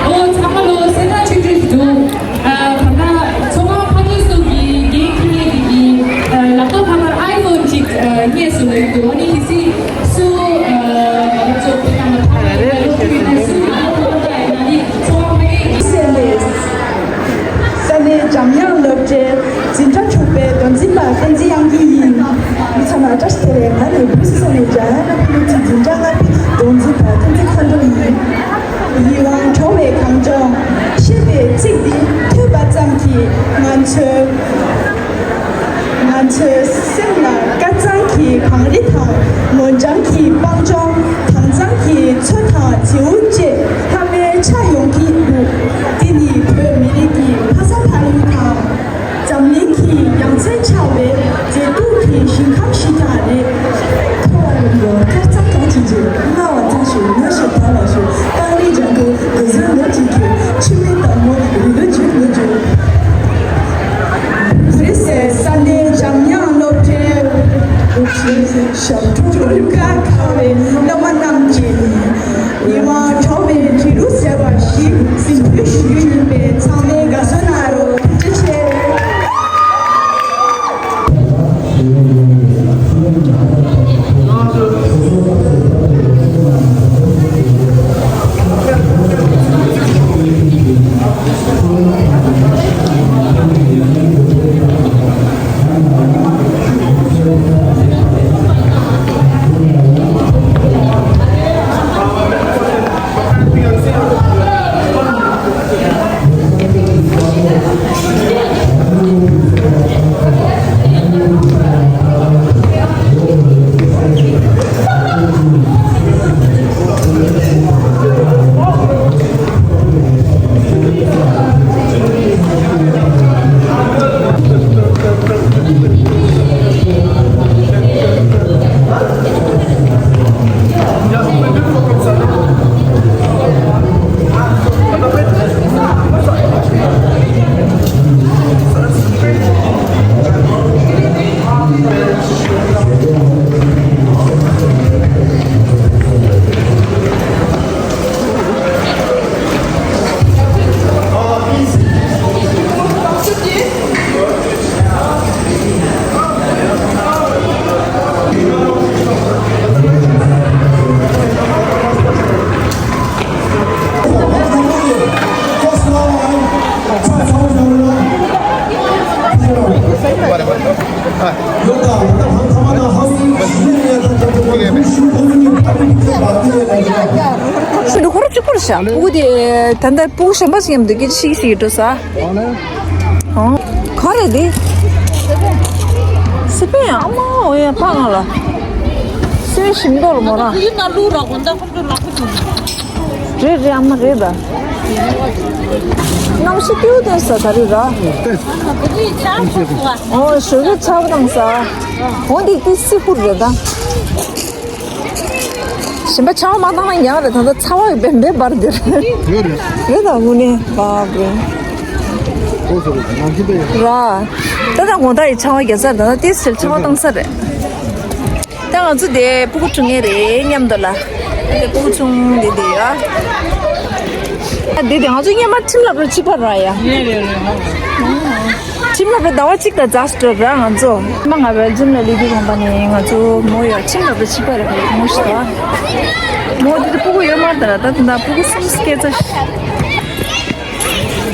ཨོ་ཚང་མ་ལོ་སེམས་ཐག་ཆོད་ཆོད་ཞིག་འདུག་ཨ་ད་ལྟ་ཚོགས་ཁང་ཕ་གི་སོགས་ཀྱི་འགན་འཁྱེར་མཁན་གྱིས་ཨ་ལག་ཐོག་ཁ་པར་ཨའི་ཕོན་ཅིག་ཨ་སྙེགས་སུ་ལོས་འདུག་ཨ་ནི་གལ་སྲིད་སུ་ཨ་ང་ཚོ་དེ་དང་ལ་ཕ་གི་ལ་ལོ་རྒྱུས་ཡོད་ན་སུ་ལ་ཨའི་ཕོན་ད་ཡིན་ན་ནི་ཚོགས་ཁང་ཕ་གི་གི་སེམས་ལས། ས་གནས་འཇམ་དབྱངས་སློབ་གྲྭའི་འཛིན་གྲྭ་དྲུག་པའི་མདོ་འཛིན་པ་བསྟན་འཛིན་དབྱངས་སྐྱིད་ཡིན། མི་ཚང་མ་བཀྲ་ཤིས་བདེ་ལེགས། ང་ནི་བུ་སི་ས་ནས་འཇམ་དབྱངས་སློབ་གྲྭའི་འཛིན་གྲྭ་ལྔ་པའི་མདོ་འཛིན་པ་བསྟན་འཛིན་མཁའ་འགྲོ་ཡིན། ཡིད་དབང་འཕྲོག་པའི་གངས་ལྗོངས། ཞེས་པའི་ཚིག་འདི་ཐོས་པ་ཙམ་གྱིས་ང་ཚོའི། ང་ཚོའི་སེམས་ལ་དཀར་གཙང་གི་གངས་རི་དང་། ངོ་འཇམ་གྱི་སྤང་ལྗོངས། དྭངས་གཙང་གི་མཚོ་དང་མཛེའུ་བཅས་ལྷམ་མེ་ཆགས་ཡོང་གི་འདུག་འདི་ནི་བོད་མི་རིགས་ཀྱི་ཕ་ས་ཕ་ཡུལ་དང་། འཛམ་གླིང་གི་ཡ་མཚན་ཆགས་པའི་མཛེས་སྡུག་གི་ཞིང་ཁམས་ཤིག་ཀྱང་རེད། ཐོ་བ་རིང་པོ་དཀར་གཙང་གངས་ཅན་གྱི། སྔ་བ་གཙང་ཞིང་ནུ་ཞིང་དྭངས་པ་ཞིག་སྟག་རི་ལྗང་ཁུ་རྡོ་རྗེ་ལོ་གཅིག་གི། ཆུ་མིག་དྭངས་མོ་རི་ལོ་བརྒྱད་ལོ་བརྒྱད། རི་སེར་ས་གནས་འཇམ་དབྱངས་སློབ་གྲྭའི་ཞབས་བྲོ་རུ་ཁ་ཁ་བའི་སློབ་མ་རྣམས་ཀྱིས། ཉི་མ་དྲོ་བའི་འབྲི་རུ་ཟེར་བ་ཞིག་གཟིགས་འབུལ་ཞུ་རྒྱུ་ཡིན་པས་ཚང་མས་དགའ་བསུ་གནང་རོགས། ཐུགས་རྗེ་ཆེ། ཤིན་ཏུ་ཁོ་རང་གཅིག་པོ་རེད་ཤག་སྤུ་གུ་དེ་ད་ལྟ་སྤུ་གུ་གཞན་པ་ཞིག་མཉམ་དུ་སྐད་ཆ་བཤད་ཀྱི་འགྲོ་ས། ཨོ་ལེ། ཨོ། ག་རེ་དེ། སི་པན་ཨ་མ་འོ་ཡ་ཕ་ང་ལ། སི་པན་ཞིམ་མདོག་ལ་མོ་ར། རེད་རེད་ཨ་མ་རེད་ད། གནམ་གཤིས་སྐྱིད་པོ་སྟོན་ས་ག་རེ་ར། ཨོ་ཞོགས་ཀས་ཆར་པ་བཏང་ས། འོ་འདི་ཏི་སི་ཧུར་རེད་ད། གཞན་པ་ཆར་པ་མ་བཏང་ན་ཡག་རེད། ད་ལྟ་ཚ་བ་ཡི་བེམ་བེམ་འབར་འདིར། ཡོད་རེད། རེད་ད་དངོས་གནས་བབ་རེད། ཨོ་སོ་རེད་ནང་ཁྱི་དེ། ར། ད་ལྟ་དགོང་དག་ཡི་ཆར་པ་རྒྱག་ས་རེད། ད་ལྟ་ཏིས་ཆར་ཆར་པ་བཏང་ས་རེད། ད་ང་ཚོ་དེ་སྤུ་གུ་ཆུང་ངེ་རེད་མཉམ་དུ་ལ། དེ་སྤུ་གུ་ཆུང་དེ་དེ་ཡ། ད་དེ་དེ་ང་ཚོ་སྔོན་མ་ཁྲིམས་ལབ་ར་གཅིག་པ་ར་ཡ། རེད་རེད་རེད། ཁྲིམས་ལབ་ར་ཟླ་བ་གཅིག་དང་རྫ་སྤྲོད་ར་ང་ཚོ། མ་ང་བེལ་ཇམ་ལ་ལི་དུས་གོང་པ་ནས་ང་ཚོ་མོ་ཡ་ཁྲིམས་ལབ་ར་གཅིག་པ་ར་མོ་ཞིག་ད། མོ་དེ་དེ་སྤུ་གུ་ཡོད་མ་རེད་ད་ར་ད་ད་སྤུ་གུ་གསུམ་སྐྱེས་ཚར།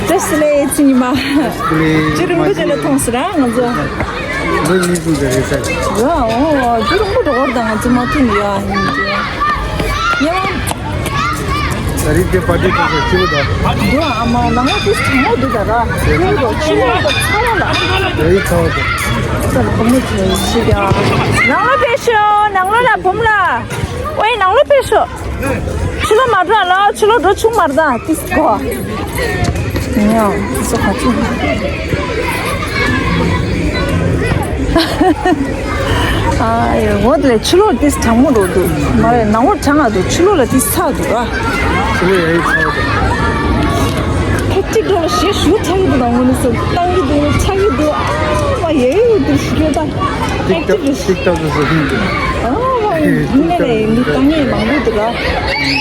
བཀྲ་ཤིས་བདེ་ལེགས་ཚེ་ཉི་མ། ལེ་ཅི་རིང་པོ་ཅིག་ལ་མ་མཐོང་ཟེར་ཨ་ང་ཚོ། འདི་གཉིས་ཀུན་གྱི་རེད་ཟེར། ར་ཨོ་ཅི་རིང་པོ་འགྲོ་བར་དང་ང་ཚོ་མ་མཐོང་ཡ་ཡིན་གྱི། ཉེ་བ། ད་རིང་དེ་པར་ཊི་གཏོང་ས་སྐྱིད་པོ་འདུག་འདུག་ཨ་མ་ནང་ལ་ཏིས་གྲང་མོ་འདུག་ད་ར། སྐྱིད་པོ་འདུག་ཕྱི་ལོགས་ད་ཚ་བ་ལ། ད་རིང་ཚ་བ་འདུག་ད་ལ་བུ་མོ་ཚོ་ཤི་ཀྱང་། ནང་ལ་ཕེབས་ཤོག་ནང་ལོགས་ལ་བུམ་ལ། ཨོའི་ནང་ལོགས་ཕེབས་ཤོག་ཕྱི་ལོགས་མ་འགྲོ་ལ་ཕྱི་ལོགས་འགྲོ་ཆུང་མར་དང་ཏིས་གོ། ཉོ་སོ་ཁ་ཆུང་། ཨ་ཡོ་འོ་དེ་ལས་ཕྱི་ལོགས་ཏིས་གྲང་མོ་འགྲོ་འདུག་མ་རེད་ནང་ལོགས་གྲང་ང་འདུག་ཕྱི་ལོགས་ལ་ཏིས་ཚ་འདུག་ཨ། ཕྱི་ལོགས་ཡ་ཡི་ཚ་བ་འདུག་ཁ་ཅིག་འགྲོ་ལ་ཞེ་ཞུ་ཐག་གི་འདུག་དང་དངོས་གནས་སུ་བཏང་གི་འདུག་ཚ་གི་འདུག་ཨ་མ་ཡ་ཡི་འདུག་ཞུ་རྒྱུ་དང་། ཏིག་ཏག་ཏིག་ཏག་ཏུ་བཟོ་གིན་འདུག་ཨ་ལ་དངོས་གནས་ལས་མི་དཀའ་ངལ་མང་པོ་འདུག་ར།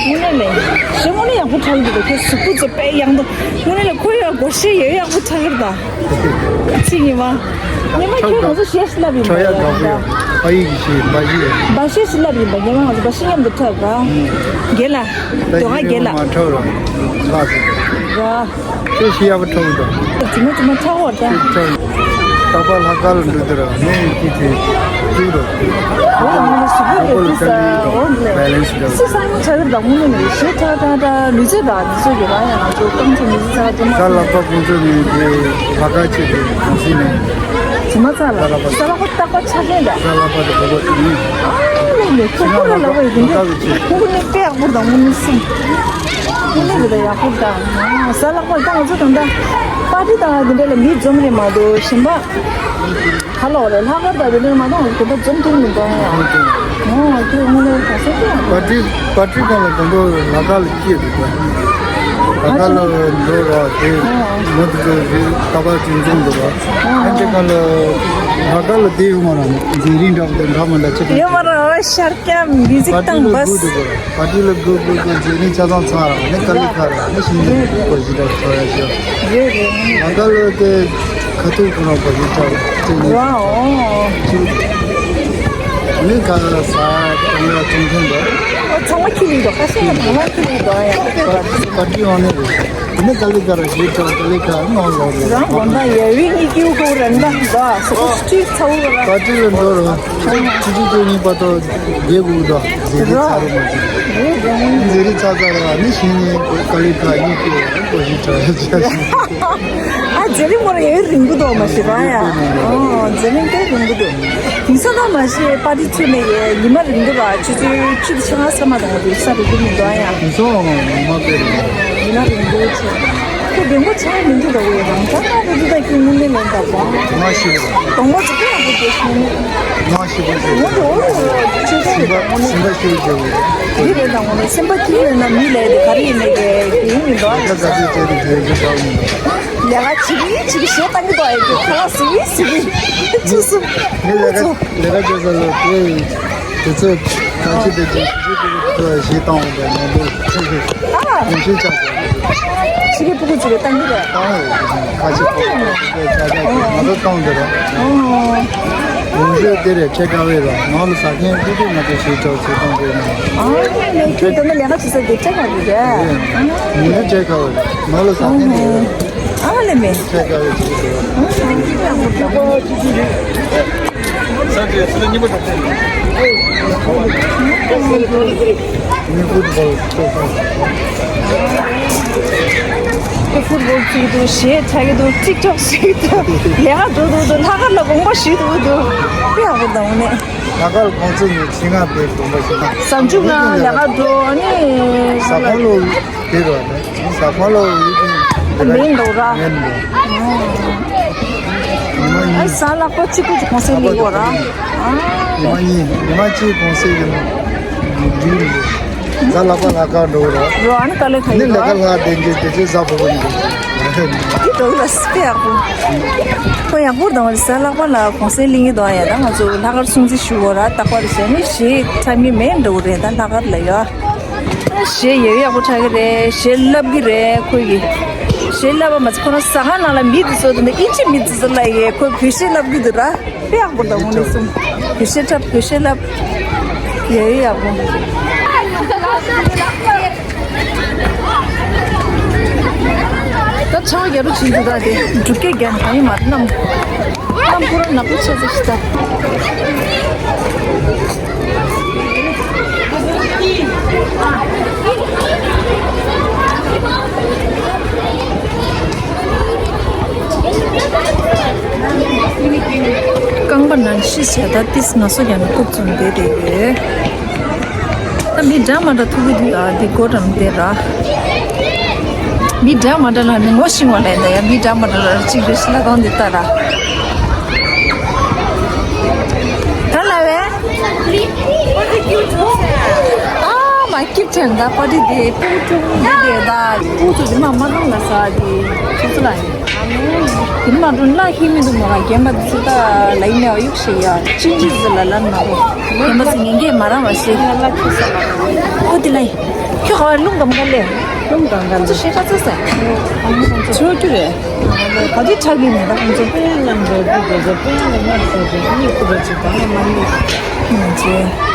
དངོས་གནས་ལས་ཞེ་དངོས་གནས་ཡག་པོ་ཁྲག་འདུག་ཁོ་གཟུགས་པོ་ཚོ་དཔེ་ཡག་འདུག་དངོས་གནས་ལས་ཁོ་ཡང་སྒོར་གཞས་ཡོད་ཡག་པོ་ཁྲག་གི་རེད་ད། ཚིག་ཉི་མ། ཉི་མ་ཁྱོད་ང་ཚོ་གཞས་ཤིག་ལབ་ཡིན་པ་ཡ་ད། ཕ་ཡིག་གཞས་འབའ་གཞས། འབའ་གཞས་ཤིག་ལབ་ཡིན་པ་ཉི་མ་ང་ཚོ་འབའ་གཞས་མཉམ་དུ་འཁྲབ་ར། རྒན་ལ། ད་དོ་ང་རྒན་ལ། མ་འཁྲབ་ར། ལགས་སོ། ར། ཁྱོད་ཤི་ཡག་པོ་ཁྲོ་གི་འདུག་ཇི་མ་ཇི་མ་ཆག་འོར་ད། ཁྱོད་ཁྱོད་རྟག་པར་ལྷག་དཀར་ལ་འགྲོ་དུས་ར་ནས་ཀྱི་དེ་ཀྱུ་རོ། འོ་ལ་ངོ་ལ་སུ་གུ་གེ་ཏི་ས་འོ་ལེ། སུ་ས་ངོ་ཆག་གི་འདུག་ངོ་ནས་ནས་ཤེས་ཁྲ་ཁྲ་ཁྲ་ལུས་རྩལ་དང་ལུས་རྩལ་གྱི་ར་ཡང་ང་ཚོ་རྐང་ཚོ་མི་ཚེ་ཚ་ཇི་མ། ས་ལག་པ་ཀུན་ཚོ་ནས་དེ་ལྷག་དཀར་ཆེ་དེ་གང་སྲིད་ནས། ཇི་མ་ཚ་ལ་ས་ལག་པ་རྟག་པར་ཆག་གི་འདུག་ས་ལག་པ་དེ་གོ་བ་དེ་ནི། ཨ་ལེ་ལེ་ཁོ་ཁོ་ལ་ལ་བ་ཡི་དེ་འདྲ་ཁོ་ཁོ་ནས་དཔེ་ཡག་པོ་དང་ངོ་ནས་སེམས། དེ་ནས་རེད་ཡག་པོ་དང་། ས་ལག་པ་དང་ང་ཚོ་དང་འདྲ། པར་ཊི་དང་དེ་འདྲ་ལ་མི་འཛོམས་རེད་མ་གཏོགས་གཞན་པ། ག་ལ་བ་རེད་ལྷག་དཀར་དང་དེ་འདྲ་མ་གཏོགས་དེ་འདྲ་འཛོམས་ཐུབ་མི་འདུག་ཡ། ཨོ་ཁྱོད་དངོས་གནས་ག་ས་ཁྱོད། པར་ཊི་པར་ཊི་སྒང་ལ་དང་པོ་ལ་དཀར་ལ་སྐྱེས་འདུག་པ། ལ་དཀར་ལ་འགྲོ་ར་དེ་མོ་དེ་ཚོ་རེད་ད་པར་ཊི་འཛོམས་འདུག་པ། ཨ་འདྲ་ག་ལ་ལ་དཀར་ལ་དེ་ཡོང་བ་ར་མཛད་རིམ་འདྲ་པོ་དེ་འདྲ་མ་འདྲ་ཅིག་ཡོད་མ་ར་བ་ཤར་ཀྱམ་མིའུ་ཟིག་དང་པར་ཊི་ལ་སྒུག་འདུག་པ། པར་ཊི་ལ་སྒུག་སྒུག་སྒུག་མཛད་རིམ་ཆ་ཚང་ཚར་ར་ནི་དཀའ་ལས་ཁག་ར་ནི་ཤིང་ནི་སྒུག་པ་ཞིག་འདྲ་ཚོར་ཡ་ཞིག་རེད་རེད། ལ་དཀར་ལ་དེ་ཁ་ཐུག་ཁོ་རང་པ་ཞིག་ཚར་ར་ཅིག་ནི་ཝའོ། ཅིག་ནི་ག་ས་གང་ལ་ཚོང་མཁན་འདུག་ཨོ་ཚང་མ་ཁྱི་ལི་འདུག་ཁ་ཤས་ལ་ཚང་མ་ཁྱི་ལི་འདུག་ཨ་ཡ། པར་ཊི་ཨོ་ནི་རེད། དེ་ནས་དཀའ་ལས་ཁག་ར་ཞིག་ཚར་དཀའ་ལས་ཁག་ནང་ལོག་རེད། རང་དགོན་པ་ཡ་བི་གཉིས་ཀྱི་སྒོ་རེད་འདྲ་འདུག་ཨ་སོ་སོ་སྤྱི་ཚ་བོ་ར། པར་ཊི་ལ་འགྲོ་ར། ཆུ་ཚོད་བཅུ་གཉིས་བར་དུ་བསྡད་དགོས་འདུག་མཛད་རིམ་ཚར་རུ་མ་ཟིན། མཛད་རིམ་ཚར་ཚར་ར་ནི་ཤིང་ནི་དཀའ་ལས་ཁག་གཉིས་ཀྱི་སྒོ་ཞིག་ཚར་ཡ་ཅིག་ཞིག་ཨ་མཛད་རིམ་སྐོར་ཡང་རིང་པོ་འདུག་མ་ཞེས་པ་ཡ། ཨོ་མཛད་རིམ་དཔེ་རིང་པོ་འདུག་དེང་སང་ད་མ་ཤེས་པར་ཊི་ཚུད་ནས་ཡེ་ཉི་མ་རིང་པོ་ར་ཆུ་ཚོད་བཅུ་དང་ཕྱེད་ཀ་ཙམ་མ་གཏོགས་དེང་སང་རིང་པོ་མི་འདུག་ཨ་ཡ། དེང་སང་ཉི་མ་དཔེ་རིང་། ཉི་མ་རིང་པོ་ཆེ། ཁོ་བདེ་མོ་ཆགས་མི་འདུག་ད་འོ་ཡ་རང་ཅག་ད་རེ་འདུག་ད་ཁྱོད་དངོས་གནས་ལན་དག་པ། མ་ཤེས་པ། གདོང་པ་ཚོ་དཔེ་ཡག་པོ་འདུག་དངོས་གནས། མ་ཤེས་པ་ཟེར། ངོ་དེ་འོ་ཆེ་ཆུང་རེད་ད་དངོས་གནས། སེམས་པ་ཤེས་ཟེར་བ། དེ་རེད་ད་དངོས་གནས་སེམས་པ་སྐྱིད་ཡོད་ན་མི་ལས་དེ་ག་རེ་ཡིན་ནའི་གི་ཡིན་མི་འདུག་ཨ། ད་ག་ཚོད་བྱས་ཏེ་དེ་རེད་ད་ཡིན། ལས་ཀ་བྱེད་ཀྱི་བྱེད་ཀྱི་ཞེ་བཏང་གི་འདུག་ཨེ་ཁོ་ལ་སི་སི་སི་སི་སི། ངས་ལས་ཀ་ལས་ཀ་བྱེད་ས་ལ་དེ་དུས་ཚོད་གང་ཅི་དེ་ཅི་ཞིག་དེ་ཚོ་ཞེ་བཏང་བ་མང་པོ་ཆེ་ཞིག་ཨ་ཉིན་ཤས་ཆགས་སོང་། ཕྱི་རྒྱལ་སྤུ་གུ་ཅིག་ལ་བཏང་གི་རེད། བཏང་ཡོད་ཁ་ཆེ་པོ་ཆ་ཆ་ཆ་ང་ཚོ་བཏང་དེ་རེད། ཨོ། ཉིན་ཤས་དེ་རེད་ཁྱེད་དྲ་བའི་ར་ནང་ལ་ཟ་མཁན་ཏུ་ཏུ་ང་ཚོ་ཞེ་ཆགས་ཞེ་བཏང་དེ་ན། ཨ་ནི་ཁྱོད་དེ་ན་ལས་ཀ་བྱེད་ས་དེ་ཁྲེག་མ་རེད། ཉིན་ཤས་ཁྲེག་ཁ་བ་རེད་ནང་ལ་ཟ་མཁན་དེ་རེད། ཨ་ལེ་མེ། ཁྲེག་ཁ་བའི་ཅིག་དེ་རེད། ས་དེ་ཚོ་གཉིས་པ་དང་། ཨེ་ཕུཊ་བོལ་ཅིག་འདུག་གཞས་འཁྲབ་ཀྱི་འདུག་ཊིག་ཊོག་ཞིག་འདུག་ལས་ཀ་འགྲོ་འདུག་འདུག་ལྷག་དཀར་ལ་དགོངས་པ་ཞུས་འདུག་འདུག་དཔེ་ཡག་པོ་འདུག་ནས། ལྷག་དཀར་ཁོང་ཚོ་ནས་ཆེད་མངགས་པའི་དགོངས་པ་ཞུས་ན། གཟའ་མཇུག་ལ་ལས་ཀ་འགྲོ་ནས། ས་ཁོངས་ལོ་དེ་རུ་ནས་ས་ཁོངས་ལོ་ཡིན་ཀྱང་མེད་འདུག་ར། མེད་འདུག་ཉི་མ་ཨ་གཉིས། གཟའ་ལྷག་པ་གཅིག་པུ་གོང་སེང་ལེགས་ཡོད་ར། ཉི་མ་གཉིས། ཉི་མ་གཅིག་གོང་སེང་ཡིན་འགྲིག་འདུག་གཟའ་ལྷག་པ་ལྷག་དཀར་འགྲོ་ར། རོ་ཨ་ནི་དཀའ་ལས་ཁག་ནི་ཡོད་ལས་ཀ་ར། ལྷག་བསྡད་རྒྱུ་དེ་ཚོ་གཟའ་ཕོར་པ་ཡིན་འདུག་འདི་འགྲོ་གི་ལ་སི་པེ་ཡག་པོ། ཁོ་ཡག་པོ་དང་གཟའ་ལྷག་པ་ལ་གོང་སེང་ལེགས་ཡོད་དང་ཡ་ད་ང་ཚོ་ལྷག་དཀར་སྲུང་བརྩི་ཞུ་བ་ར། རྟག་པར་བྱས་ནས་གཞས་འཁྲབ་མི་མེད་འགྲོ་གི་རེད་ད་ལྷག་དཀར་ལ་ཡོད། གཞས་ཡག་ཡག་པོ་འཁྲབ་ཀྱི་རེད། གཞས་བསླབ་ཀྱི་རེད་ཁོ་གིས། གཞས་བསླབ་པ་མ་ཚད་ཁོ་རང་ཟ་ཁང་ནང་ལ་མི་དེ་ཚོ་དེ་འདྲ་ཨིན་ཇི་མི་དེ་ཚོ་ལ་ཡེ་ཁོས་བོད་གཞས་བསླབ་ཀྱི་འདུག་ར། དཔེ་ཡག་པོ་འདུག་ངོ་ནས་གསུངས། བོད་གཞས་འཁྲབ་བོད་གཞས་བསླབ། ཡག་ཡག་པོ། ད་ཆང་རྒྱ་རུ་ཕྱིན་འདུག་ད་དེ་འབྲུག་སྐད་རྒྱག་ནས་གང་ཡིན་མ་རེད་གནམ། གནམ་ཁོ་རང་ནག་པོ་ཆགས་ཚར་ཤག་ད། རྐང་པ་ནང་ཤི་བྱས་ད་ཏིས་ང་སོ་ཀྱང་ནི་རྐུབ་བཙུམ་བསྡད་བསྡད་ཡོད། ད་མི་འདྲ་མ་འདྲ་ཐུག་གི་འདུག་ཨ་འདི་སྒོ་འགྲམ་དེ་ར། མི་འདྲ་མ་འདྲ་ལ་ནི་ངོ་ཤེས་པ་ལས་ད་ཡ་མི་འདྲ་མ་འདྲ་ལ་གཅིག་རེ་ཤི་ལ་གང་འདི་ལྟ་ར། ད་ལ་བས། ཨ་མ་སྐྱིད་ཐོན་ད་པ་ཏི་དེ་པུ་ཀྲུང་འདི་དེ་ད་པུ་ཏུ་དེ་མ་མ་རང་ལ་ས་དེ་ཆུ་ཚོད་ལ་ཡིན། དེ་མ་འགྲོ་ལ་ཧི་མི་འདུག་མ་ར་རྒན་པ་དེ་ཚོ་ད་ལ་ཡིན་ནའང་གཡུག་ཤེས་ཡ་ཅི་འཇིག་ཟེར་ལ་ལ་མ་རོ། རྒན་པ་ཚོ་ངན་སྐད་མ་རང་བ་ཤེས། ཨོ་དེ་ལ་ཡིན། ཁྱོད་ཧ་བ་རླུང་གམ་ག་ལས། རླུང་གམ་ག་ལས། ཚོ་ཤེས་ཁ་ཚ་ས། ཆོ་རྒྱུ་རེད། ག་དུས་ཆགས་ཀྱི་མེད་པ་ཁོང་ཚོ། དཔེ་ལ་འགྲོ་རྒྱུ་འགྲོ་ཚོ་དཔེ་ལ་ང་ཚོ་གཉིད་ཁུག་པ་ཅིག་གང་ཡང་མ་རྙེད། ཁྱོད་ཚོ།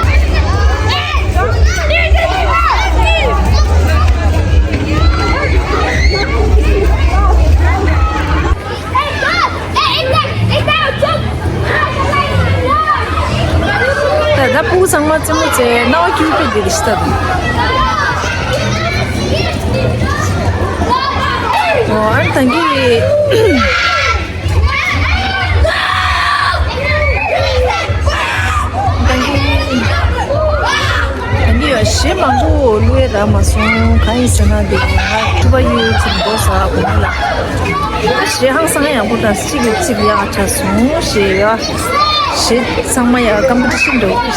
ད་ད་ཕྲུ་གུ་ཚང་མ་རྩེད་མོ་རྩེ་རྣ་བ་སྐྱིད་པོ་དཔེ་བདེ་ཞིག་ད་འདུག་ཨོ་ཨ་ད་གི་ད་གི་ད་གི་ཡ་གཞས་མང་པོ་བླུ་ཡ་རག་མ་སོང་གང་ཡིན་ཟེར་ན་འདི་ང་ཐུ་པ་ཡུལ་ཚིག་མགོ་ས་གོང་ལ། གཞས་ཧང་སང་ཡག་པོ་དང་གཅིག་གིས་གཅིག་ཡག་ཆ་སོང་ཞེས་ཡ། གཞས་ཚང་མ་ཡ་ཀམ་པི་ཊི་ཤན་འགྲོ་གི།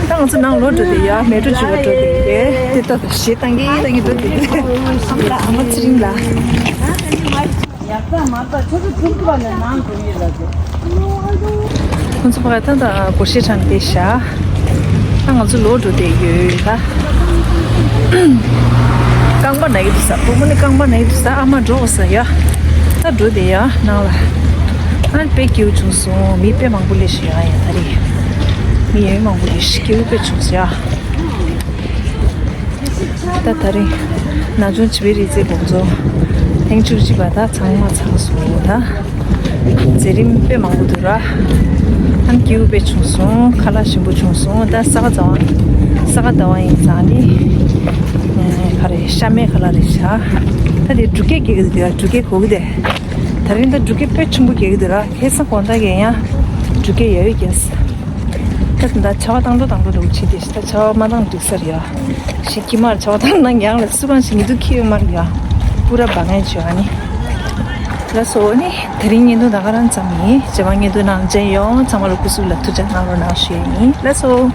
ད་ང་ཚོ་ནང་ལོག་འགྲོ་དེ་ཡ་མེ་ཏྲོ་བརྒྱུད་པ་འགྲོ་དེ་རེད་དེ་ད་གཞས་བཏང་གི་བཏང་གི་འགྲོ་དེ་རེད། ཨ་མ་ལ་ཨ་མ་ཚེ་རིང་ལ། ཡག་པ་མ་པ་ཁྱོད་ཚོ་ཐུག་པ་ནས་ནང་འགྲོ་ཡོད་ལ་དེ། ཁོང་ཚོ་ཕ་ག་ད་ད་སྒོར་གཞས་དྲངས་ཏེ་བཞག་ད་ང་ཚོ་ལོག་འགྲོ་བསྡད་ཡོད་ད། རྐང་པ་ན་གི་འདུག་ས། བུ་མོ་ནི་རྐང་པ་ན་གི་འདུག་ས། ཨ་མ་འགྲོ་ས་ཡ། ད་འགྲོ་བསྡད་ཡ་ནང་ལ། ཨ་དཔེ་སྐྱིད་པོ་བྱུང་སོང་། མི་དཔེ་མང་པོ་སླེབས་ཤག་ཡ་ཡ་ད་རེས། མི་ཡོད་མང་པོ་སླེབས་ཤག་སྐྱིད་པོ་དཔེ་བྱུང་སོང་ཡ། ད་ད་རེས་ན་ཆུང་བྱིས་པའི་རིག་རྩལ་དགོང་ཚོགས་ཐེངས་བཅུ་གཅིག་པ་ད་ཚང་མ་ཚང་སོང་ད། མཛད་རིམ་དཔེ་མང་པོ་འདུག་ར། ཨ་ནི་སྐྱིད་པོ་དཔེ་བྱུང་སོང་། ཁ་ལག་ཞིམ་པོ་བྱུང་སོང་། ད་ས་ག་ཟླ་བ་ས་ག་ཟླ་བ་ཡིན་ཙང་ནི་ག་རེ་ཤ་མེད་ཁ་ལག་རེད་ཤག་ད་དེ་འབྲུག་སྐད་རྒྱག་གི་འདུག་ཡ། འབྲུག་སྐད་གོ་གི་དེ། ད་རིང་ད་འབྲུག་སྐད་དཔེ་ཆེན་པོ་རྒྱག་གི་འདུག་ར། ཁ་སང་དགོང་དག་གི་ཡང་འབྲུག་སྐད་ཡ་ཡོད་རྒྱག་ས། ད་ད་ཆར་པ་བཏང་འགྲོ་བཏང་འགྲོ་འདུག་བྱེད་དེ་ད་ཆར་པ་མ་བཏང་འགྲིག་ས་རེད་ཡ། ཞེ་སྐྱིད་མ་རེད། ཆར་པ་བཏང་ན་ངའི་ངང་ལ་སུ་གང་ཞིག་ཉི་གདུགས་ཁྱེར་ཡོད་མ་རེད་ཡ། པུ་ར་བ་ངན་བྱོས་ཨ་ནི། ལགས་སོ་ནི་དེ་རིང་བརྙན་ཐུང་ད་ག་རང་ཙམ་ཡིན། རྗེས་མ་བརྙན་ཐུང་ནང་མཇལ་ཡོང་། ཚང་མ་ལ་སྐུ་གཟུགས་ལ་ཐུགས་ཅག་གནང་རོགས་གནང་ཞུ་ཡ་ཡིན། ལགས་སོ།